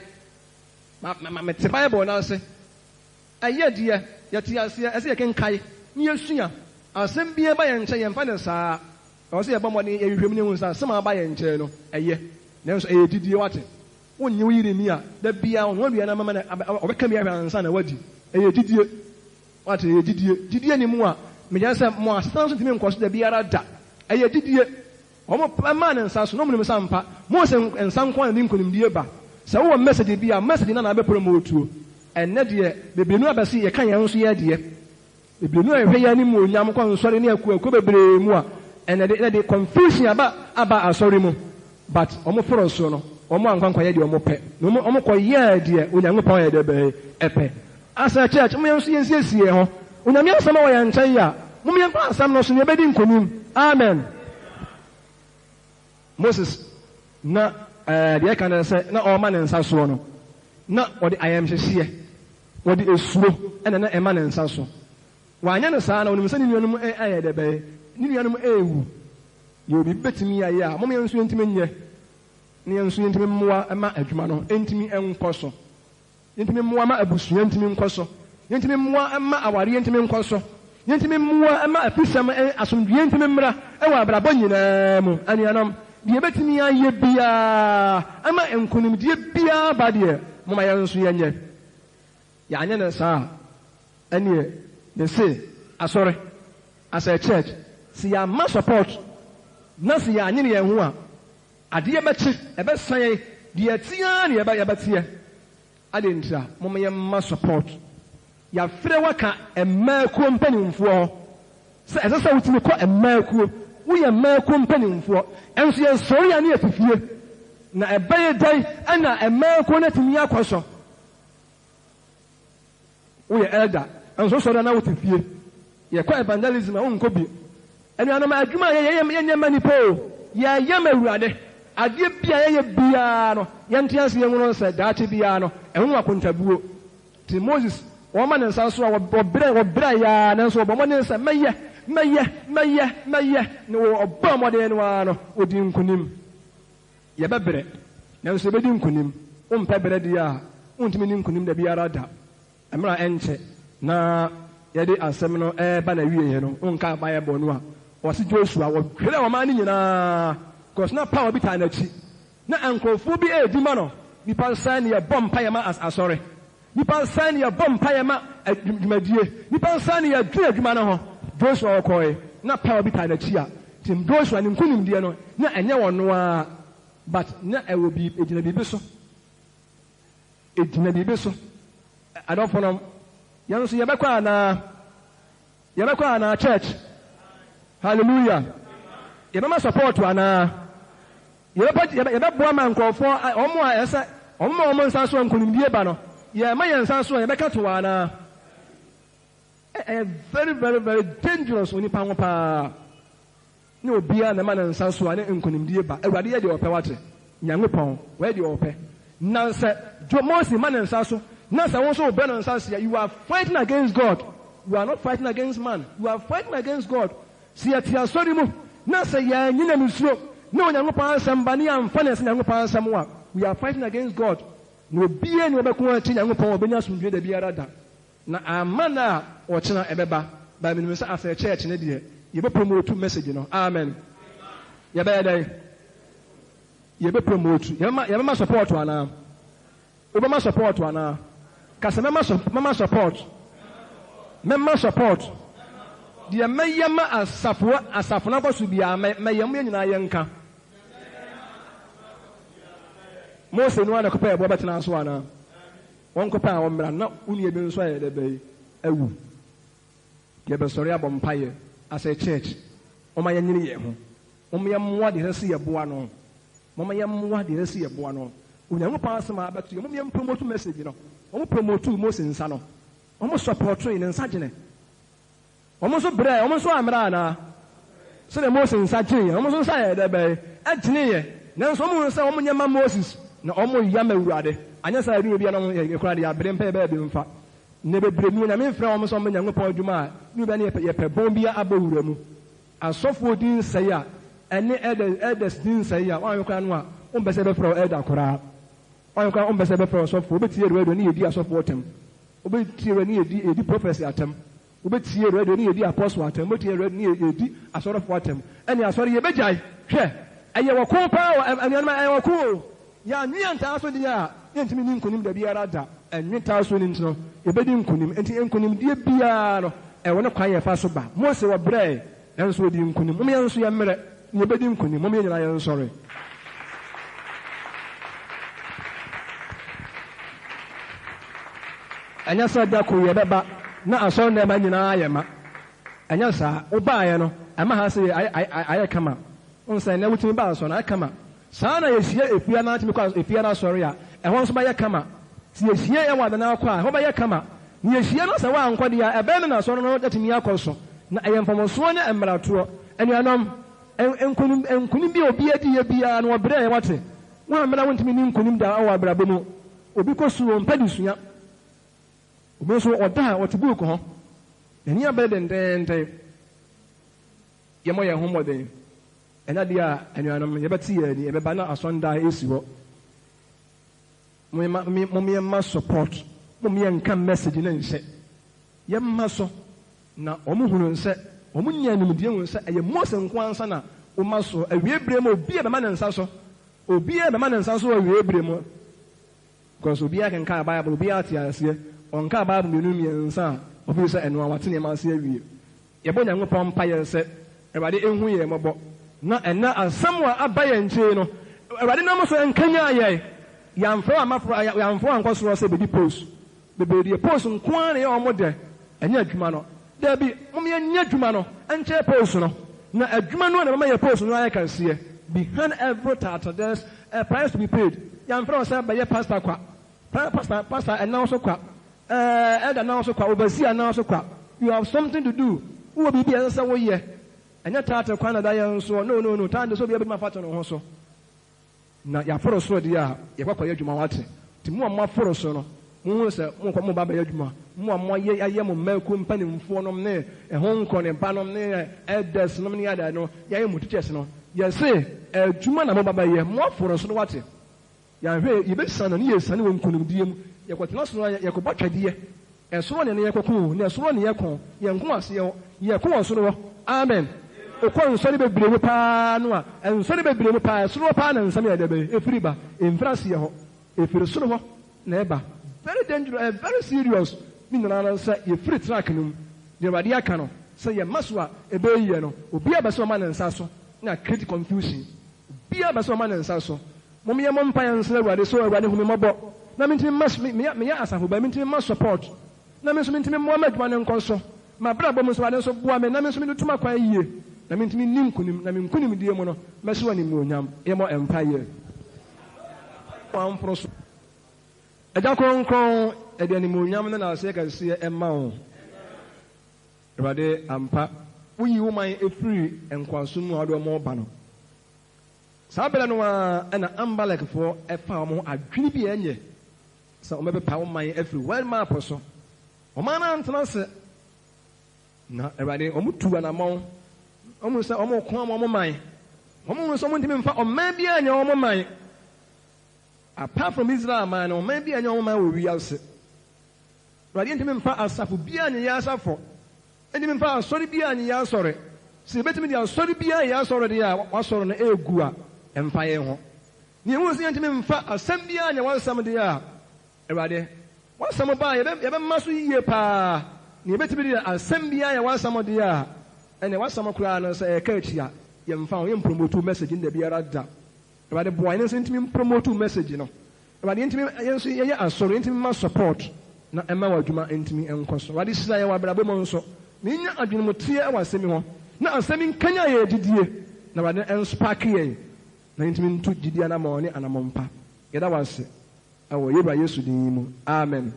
Ma ma mete Bible no ase. Ɛyɛ deɛ yɛte aseɛ, ɛsɛ yɛkenkae na yɛsua. Asɛm biara ba yɛn nkyɛn yɛmfa no saa. Ɛwɔ sɛ yɛbɔ mmɔden yɛhwehwɛ mu na yɛhu sɛ asɛm a aba yɛn nkyɛn no, ɛyɛ. Nanso ɛyɛ gyidie, woate? Wonnye wo yere nni a, da biara ɔnoa aduane ama no a, ɔbɛka bi ahwɛ ansa na wadi. Ɛyɛ gyidie. Woate? Ɛyɛ gyidie. Gyidie nni mu a, megyedi sɛ mo asetena nso ntumi nkɔ so da biara da. Ɛyɛ gyidie. Wɔmaa ne nsa so, na wɔnim sɛ ampa, Mose nsa nko ara na ɛde nkonimdie ba. Sɛ wowɔ message bi a, message no na abɛpromotuo. Ɛnnɛ deɛ, bebree no abɛse yɛka yɛn nso yɛ deɛ. Bebree no a yɛhwɛ yɛn animuonyam kɔ nsɔre ne akuakuo bebree mu a, ɛnɛ de, ɛnɛ de confusion aba aba asɔre mu. But wɔn foro so no, wɔn ankɔ ankɔyɛ deɛ wɔn pɛ, na wɔn wɔn kɔ yɛɛ deɛ Onyankopɔn yɛ dɛ bɛn ɛpɛ. As a church, mom yɛn nso yɛn siesie yɛn ho. Onyame asɛm wɔ yɛn nkyɛn yi a, mom yɛn kɔ asɛm no so na yɛbɛdi nkonim. Amen. Moses na ɛɛ deɛ ɛka ne sɛ na ɔrema ne nsa soɔ no, na ɔde ayamhyehyeɛ, ɔde esuro ɛna na ɛma ne nsa so. Wanyɛ no saa na ɔnim sɛ ne nuanom ayɛ dɛ bɛn, ne nuanom rewu. Deɛ obi bɛtumi ayɛ a, mom yɛn nso yɛntumi nyɛ, na yɛn nso yɛntumi mmoa ma adwuma no ntumi nkɔ so. Yɛntumi mmoa ma abusua ntumi nkɔ so. Yɛntumi mmoa mma awareɛ ntumi nkɔ so. Yɛntumi mmoa mma afisɛm, asomdwoeɛ ntumi mmra wɔ abrabɔ nyinaa mu. Anuanom, deɛ yɛbɛtumi ayɛ biara ama nkonimdie biara aba deɛ, momma yɛn nso yɛnyɛ. Yɛanyɛ no saa a, ɛneɛ mese asɔre, as a church, sɛ yɛamma support na sɛ yɛanyene yɛn ho a, Adeɛ bɛkye, ɛbɛsa yɛn, deɛ ɛteɛ ara na yɛbɛteɛ. Adɛn ntira? Momma yɛmma support. Yɛafrɛ wo aka mmaa kuo mpanimfoɔ hɔ sɛ ɛsɛ sɛ wotumi kɔ mmaa kuo. Woyɛ mmaa kuo mpanimfoɔ, nso yɛsɔre a ne yɛte fie. Na ɛbɛyɛ dɛn na mmaa kuo no atumi akɔ so? Woyɛ elder nso wosɔre a na wote fie. Yɛkɔ evangelism a wonkɔ bi. Anuanom adwuma a yɛyɛ yɛnyɛ mma nnipa o, yɛyɛ ma Awurade. Adeɛ bi a yɛyɛ biara no yɛnte ase yɛnhunu sɛ daakye biara no ɛho wɔ akontabuo. Nti Moses wɔma ne nsa so a wɔbrɛ wɔbrɛeɛ ara nanso ɔbɔ mmɔden sɛ mɛyɛ mɛyɛ mɛyɛ mɛyɛ na ɔbɔɔ mmɔden no ara no ɔdii nkonim. Yɛbɛbrɛ, nanso yɛbɛdi nkonim. Wompɛ brɛ deɛ a, wontumi nni nkonim da biara da. Mmerɛ a ɛnkyɛ na yɛde asɛm no reba n'awieɛ no, wonkaa Bible no a, wɔse Joshua, wɔdwerɛɛ ɔman no nyinaa, cause na power bi taa n'akyi. Na nkorɔfoɔ bi redi ma no. Nnipa sɛn na yɛbɔ mpaeɛ ma asɔre? Nnipa sɛn na yɛbɔ mpaeɛ ma dwumadie? Nnipa sɛn na yɛdwene adwuma no ho? Joshua ɔkɔɔe, na power bi taa n'akyi a, nti Joshua ne nkunimdie no, na ɛnyɛ ɔno ara, but na ɛwɔ biribi, ɛgyina biribi so. Ɛgyina biribi so. Adɔfonom, yɛn nso yɛbɛkɔ anaa? Yɛbɛkɔ anaa church? Hallelujah. Yɛbɛma support anaa? Yɛbɛpɛ yɛbɛboa ma nkurɔfoɔ wɔn a ɛsɛ wɔn ma wɔn nsa so a nkonimdie ba no, yɛma yɛn nsa so a yɛbɛka to anaa? Ɛyɛ very very very dangerous wɔ nipa ho paa. Ne obiara na ɛma ne nsa so a ne nkonimdie ba. Awurade yɛ deɛ ɔpɛ wate. Nyankopɔn, ɔyɛ deɛ ɔpɛ. Na sɛ Mose ma ne nsa so na sɛ wo nso wobrɛ no nsa ase a, you are fighting against God. You are not fighting against man, you are fighting against God. Sɛ yɛte asɔre mu na sɛ yɛannye nyamesuro ne Onyankopɔn asɛm ba ne yɛamfa no sɛ Nyankopɔn asɛm a, we are fighting against God. Na obiara nni hɔ a ɔbɛko atia Nyankopɔn a ɔbɛnya asomdwoeɛ da biara da. Na amma no a ɔkyena ɛbɛba, but menim sɛ as a church no deɛ, yɛbɛ promote message no. Amen. Yɛbɛyɛ dɛn? Yɛbɛ promote. Yɛbɛma, yɛbɛma support anaa? Wobɛma support anaa? Ka sɛ mɛma mɛma support. Mɛma support. Deɛ mɛyɛ ma asafo asafo no akɔ so biara mɛ mɛyɛ mo yɛn nyinaa yɛnka. Mose no ara na ɛkɔpɛɛ ɛboɔ bɛtenaa so anaa? Wɔnkɔpɛ a wɔmmra na wo nua bi nso ayɛ dɛ bɛyi awu. Yɛbɛsɔre abɔ mpaeɛ as a church. Momma yɛnyere yɛn ho. Momma yɛmmoa deɛ ɛsɛ sɛ yɛboa no. Momma yɛmmoa deɛ ɛsɛ sɛ yɛboa no. Onyankopɔn asɛm a abɛto yɛn, momma yɛn promote message no. Wɔn promotuu Mose nsa no. Wɔn supportoe ne nsa gyene. Wɔn nso brɛɛ, wɔn nso ammrɛ anaa? Sɛdeɛ Mose nsa gyeeɛ, wɔn nso nsa yɛɛ dɛ bɛn? Ɛgyeneeɛ. Nanso wɔn hunuu sɛ wɔn nyɛ mma Moses, na wɔn ya ma Awurade. Anyɛ saa a, ɛduru baabi a na wɔn yɛ koraa deɛ, yɛabrɛ mpa yɛbɛyɛ bi mfa. Nnɛ bebree mu, Onyame mfrɛ wɔn sɛ wɔmmɛ Nyankopɔn adwuma a, ɛduru baabi a na yɛpɛ, yɛpɛ bɔn bi abɔ wura mu. Asɔfoɔ din nsɛe a, ɛne elders, elders din nsɛe a, woanhwɛ koraa no a, wompɛ sɛ yɛbɛfrɛ wo elder koraa. Woanhwɛ koraa a, wompɛ sɛ yɛbɛfrɛ wo ɔsɔfoɔ. Wobɛtie radio ne yɛdi asɔfoɔ atɛm. Wobɛtie radio ne yɛdi, yɛdi prophecy atɛm. Wobɛtie radio ne yɛdi apostle atɛm. Wobɛtie radio ne yɛdi asɔrefoɔ atɛm. Ɛne asɔre yɛbɛgyae. Hwɛ, ɛyɛ ɔko paa o, anuanom, ɛyɛ ɔko o. Yɛanwe yɛn ntaa so deɛ a, yɛntumi nni nkonim dabiara da. Ɛnwe taa so no nti no, yɛbɛdi nkonim. Enti nkonimdie biara no, ɛwɔ ne kwan a yɛfa so ba. Mose, ɔbrɛɛe, nanso ɔdii nkonim. Mom yɛn nso yɛmmrɛ, na yɛbɛdi nkonim. Mom yɛn nyinaa yɛnsɔre. Ɛnyɛ sɛ da koro yɛbɛba na asɔre nneɛma nyinaa ayɛ ma. Ɛnyɛ saa. Wobaeɛ no, ɛma ha sei ayɛ kama. Wohu sɛ nnɛ wotumi ba asɔre no, ayɛ kama. Saa na yɛhyia efie anaa tumi kɔ efie ara asɔre a, ɛhɔ nso bɛyɛ kama. Sɛ yɛhyia yɛn wɔ adanaa kɔ a, ɛhɔ bɛyɛ kama. Na yɛhyia na sɛ woankɔ deɛ a, ɛbɛyɛ dɛn na asɔre no atumi akɔ so? Na ɛyɛ mfomsoɔ ne mmaratoɔ. Anuanom, nkonim, nkonim bi a obiara diiɛ biara no, wɔbrɛɛ, woate? Woammrɛ a wontumi nni nkonim da wɔ abrabɔ mu. Obi kɔ sukuu, ɔmpɛ adesua. Obi nso, ɔda a, ɔte buuku ho. N'ani abere dendeenden. Yɛmmɔ yɛn ho mmɔden. Ɛnyɛ adeɛ a anuanom yɛbɛte yɛn ani, ɛbɛba na asɔndan esi hɔ. Mom yɛmma support, mom yɛnka message no nhyɛ. Yɛmma so na wɔn hunu sɛ, wɔn nya nimdeɛ hunu sɛ ɛyɛ Mose nko ara nsa na woma so. Awie berɛ mu obi a bɛma ne nsa so, obi a bɛma ne nsa so wɔ awie berɛ mu. Because obiara kenkan Bible, obiara te aseɛ. Ɔnkaa Bible mmienu mmiɛnsa a, ɔfiri sɛ ɛno ara wate nneɛma ase awie. Yɛbɔ Nyankopɔn mpaeɛ sɛ Awurade nhu yɛn mmɔbɔ na ɛnnɛ asɛm a aba yɛn nkyɛn yi no, Awurade nam so nkanyan yɛn. Yɛamfrɛ wo amma yɛamfrɛ wo ankɔ soro sɛ bɛdi post. Bebree deɛ post nko ara na ɛyɛ wɔn dɛ, ɛnyɛ adwuma no. Daabi, mom yɛnyɛ adwuma no nkyɛn post no, na adwuma no na ɛbɛma yɛn post no ayɛ kɛseɛ. Behind every title there's a price to be paid. Yɛamfrɛ wo sɛ bɛyɛ pastor kwa, pastor, pastor ɛnna wo so kwa. Ɛɛ elder nan so kwa, overseer nan so kwa, you have something to do, wowɔ biribi a ɛsɛ sɛ woyɛ, ɛnyɛ title kwan na ɛda yɛn soɔ, no no no, title sɛ obiara bɛtumi afa ato ne ho so, na yɛaforo soro deɛ a, yɛkɔ akɔyɛ adwuma, wate? Nti mo a moaforo so no, monhunu sɛ mokɔ moba abɛyɛ adwuma, mo a moayɛ ayɛ mo mmakuo mpanimfoɔ nom ne ɛho nkɔ ne ba nom ne elders nom ne adeade no, yɛayɛ mo teachers no, yɛse adwuma na moba bɛyɛ, moaforo soro, wate? Yɛanhwɛ a, yɛbɛsiane na ne yɛresiane wɔ nkonimdie mu. Yɛkɔtena soro a, yɛkɔbɔ twɛdeɛ. Ɛsoro ne ne yɛkɔko o, na ɛsoro ne yɛko. Yɛnko aseɛ hɔ, yɛko wɔ soro hɔ. Amen. Wokɔ nsɔre bebree mu paa no a, nsɔre bebree mu paa, ɛsoro hɔ paa na nsɛm yɛ dɛ bɛn? Ɛfiri ba. Ɛmfiri aseɛ hɔ. Ɛfiri soro hɔ na ɛba. Very dangerous, ɛyɛ very serious. Ne nyinaa ne sɛ, yɛfiri track no mu. Deɛ Awurade aka no, sɛ yɛma so a, ɛbɛyɛ yie no, obiara bɛsɛ ɔma ne nsa so na create confusion. Obiara bɛsɛ ɔma ne nsa so. Mom yɛ mɔ mpaeɛ nsrɛ Awurade sɛ Awurade hu me mmɔbɔ na mentumi mma me meyɛ asafo ba mentumi mma support na me nso mentumi mmoa ma adwuma no nkɔ so mabrabɔ mu nso Awurade nso boa me na me nso metutu makwan yie na mentumi nni nkunim na me nkunimdie mu no mɛhyɛ wo animuonyam yɛmmɔ mpaeɛ wamforo so Agya kronkron yɛde animuonyam ne naaseɛ kɛseɛ ɛma wo Awurade ampa woyi wo man ɛfiri nkoasom mu a wode wɔn reba no Saa berɛ no ara na Amalekfoɔ faa wɔn ho adwene bi a ɛnyɛ sɛ wɔbɛpepa wo man afiri world map so. Ɔman no antena ase. Na Awurade, wɔn tuu anamɔn. Wɔn hu sɛ wɔn reko ama wɔn man. Wɔn hu sɛ wɔn ntumi nfa ɔman biara nyɛ wɔn man. Apart from Israel man no, ɔman biara nyɛ wɔn man wɔ wiase. Awurade ntumi nfa asafo biara nyɛ yɛn asafo. Ntumi nfa asɔre biara nyɛ yɛn asɔre. Sɛ yɛbɛtumi de asɔre biara ayɛ yɛn asɔre deɛ a, w'asɔre no ɛregu a, ɛmfa yɛn ho. Na yɛhu sɛ yɛntumi nfa asɛm biara nyɛ w'asɛm deɛ a, Awurade, w'asɛm ba a, yɛbɛma so yiye paa. Na yɛbɛtumi de asɛm biara ayɛ w'asɛm deɛ a, ɛnneɛ w'asɛm koraa no, sɛ ɛka akyi a, yɛmfa ho, yɛmpromote wo message no da biara da. Awurade boa yɛn nso yɛntumi mpromote wo message no. Awurade yɛntumi, yɛn nso yɛyɛ asɔre, yɛntumi mma support na ɛma w'adwuma ntumi nkɔ so. Awurade hyira yɛn wɔ abrabɔ mu nso, ma yɛnya adwenemuteɛ wɔ asɛm yi ho, na asɛm yi nkanyan yɛn gyidie, na Awurade ɛnspark yɛn, na yɛntumi ntu gyidie anammɔn ne anammɔn pa. Yɛda wo ase. Wɔ yɛn Wura Yesu din mu, amen.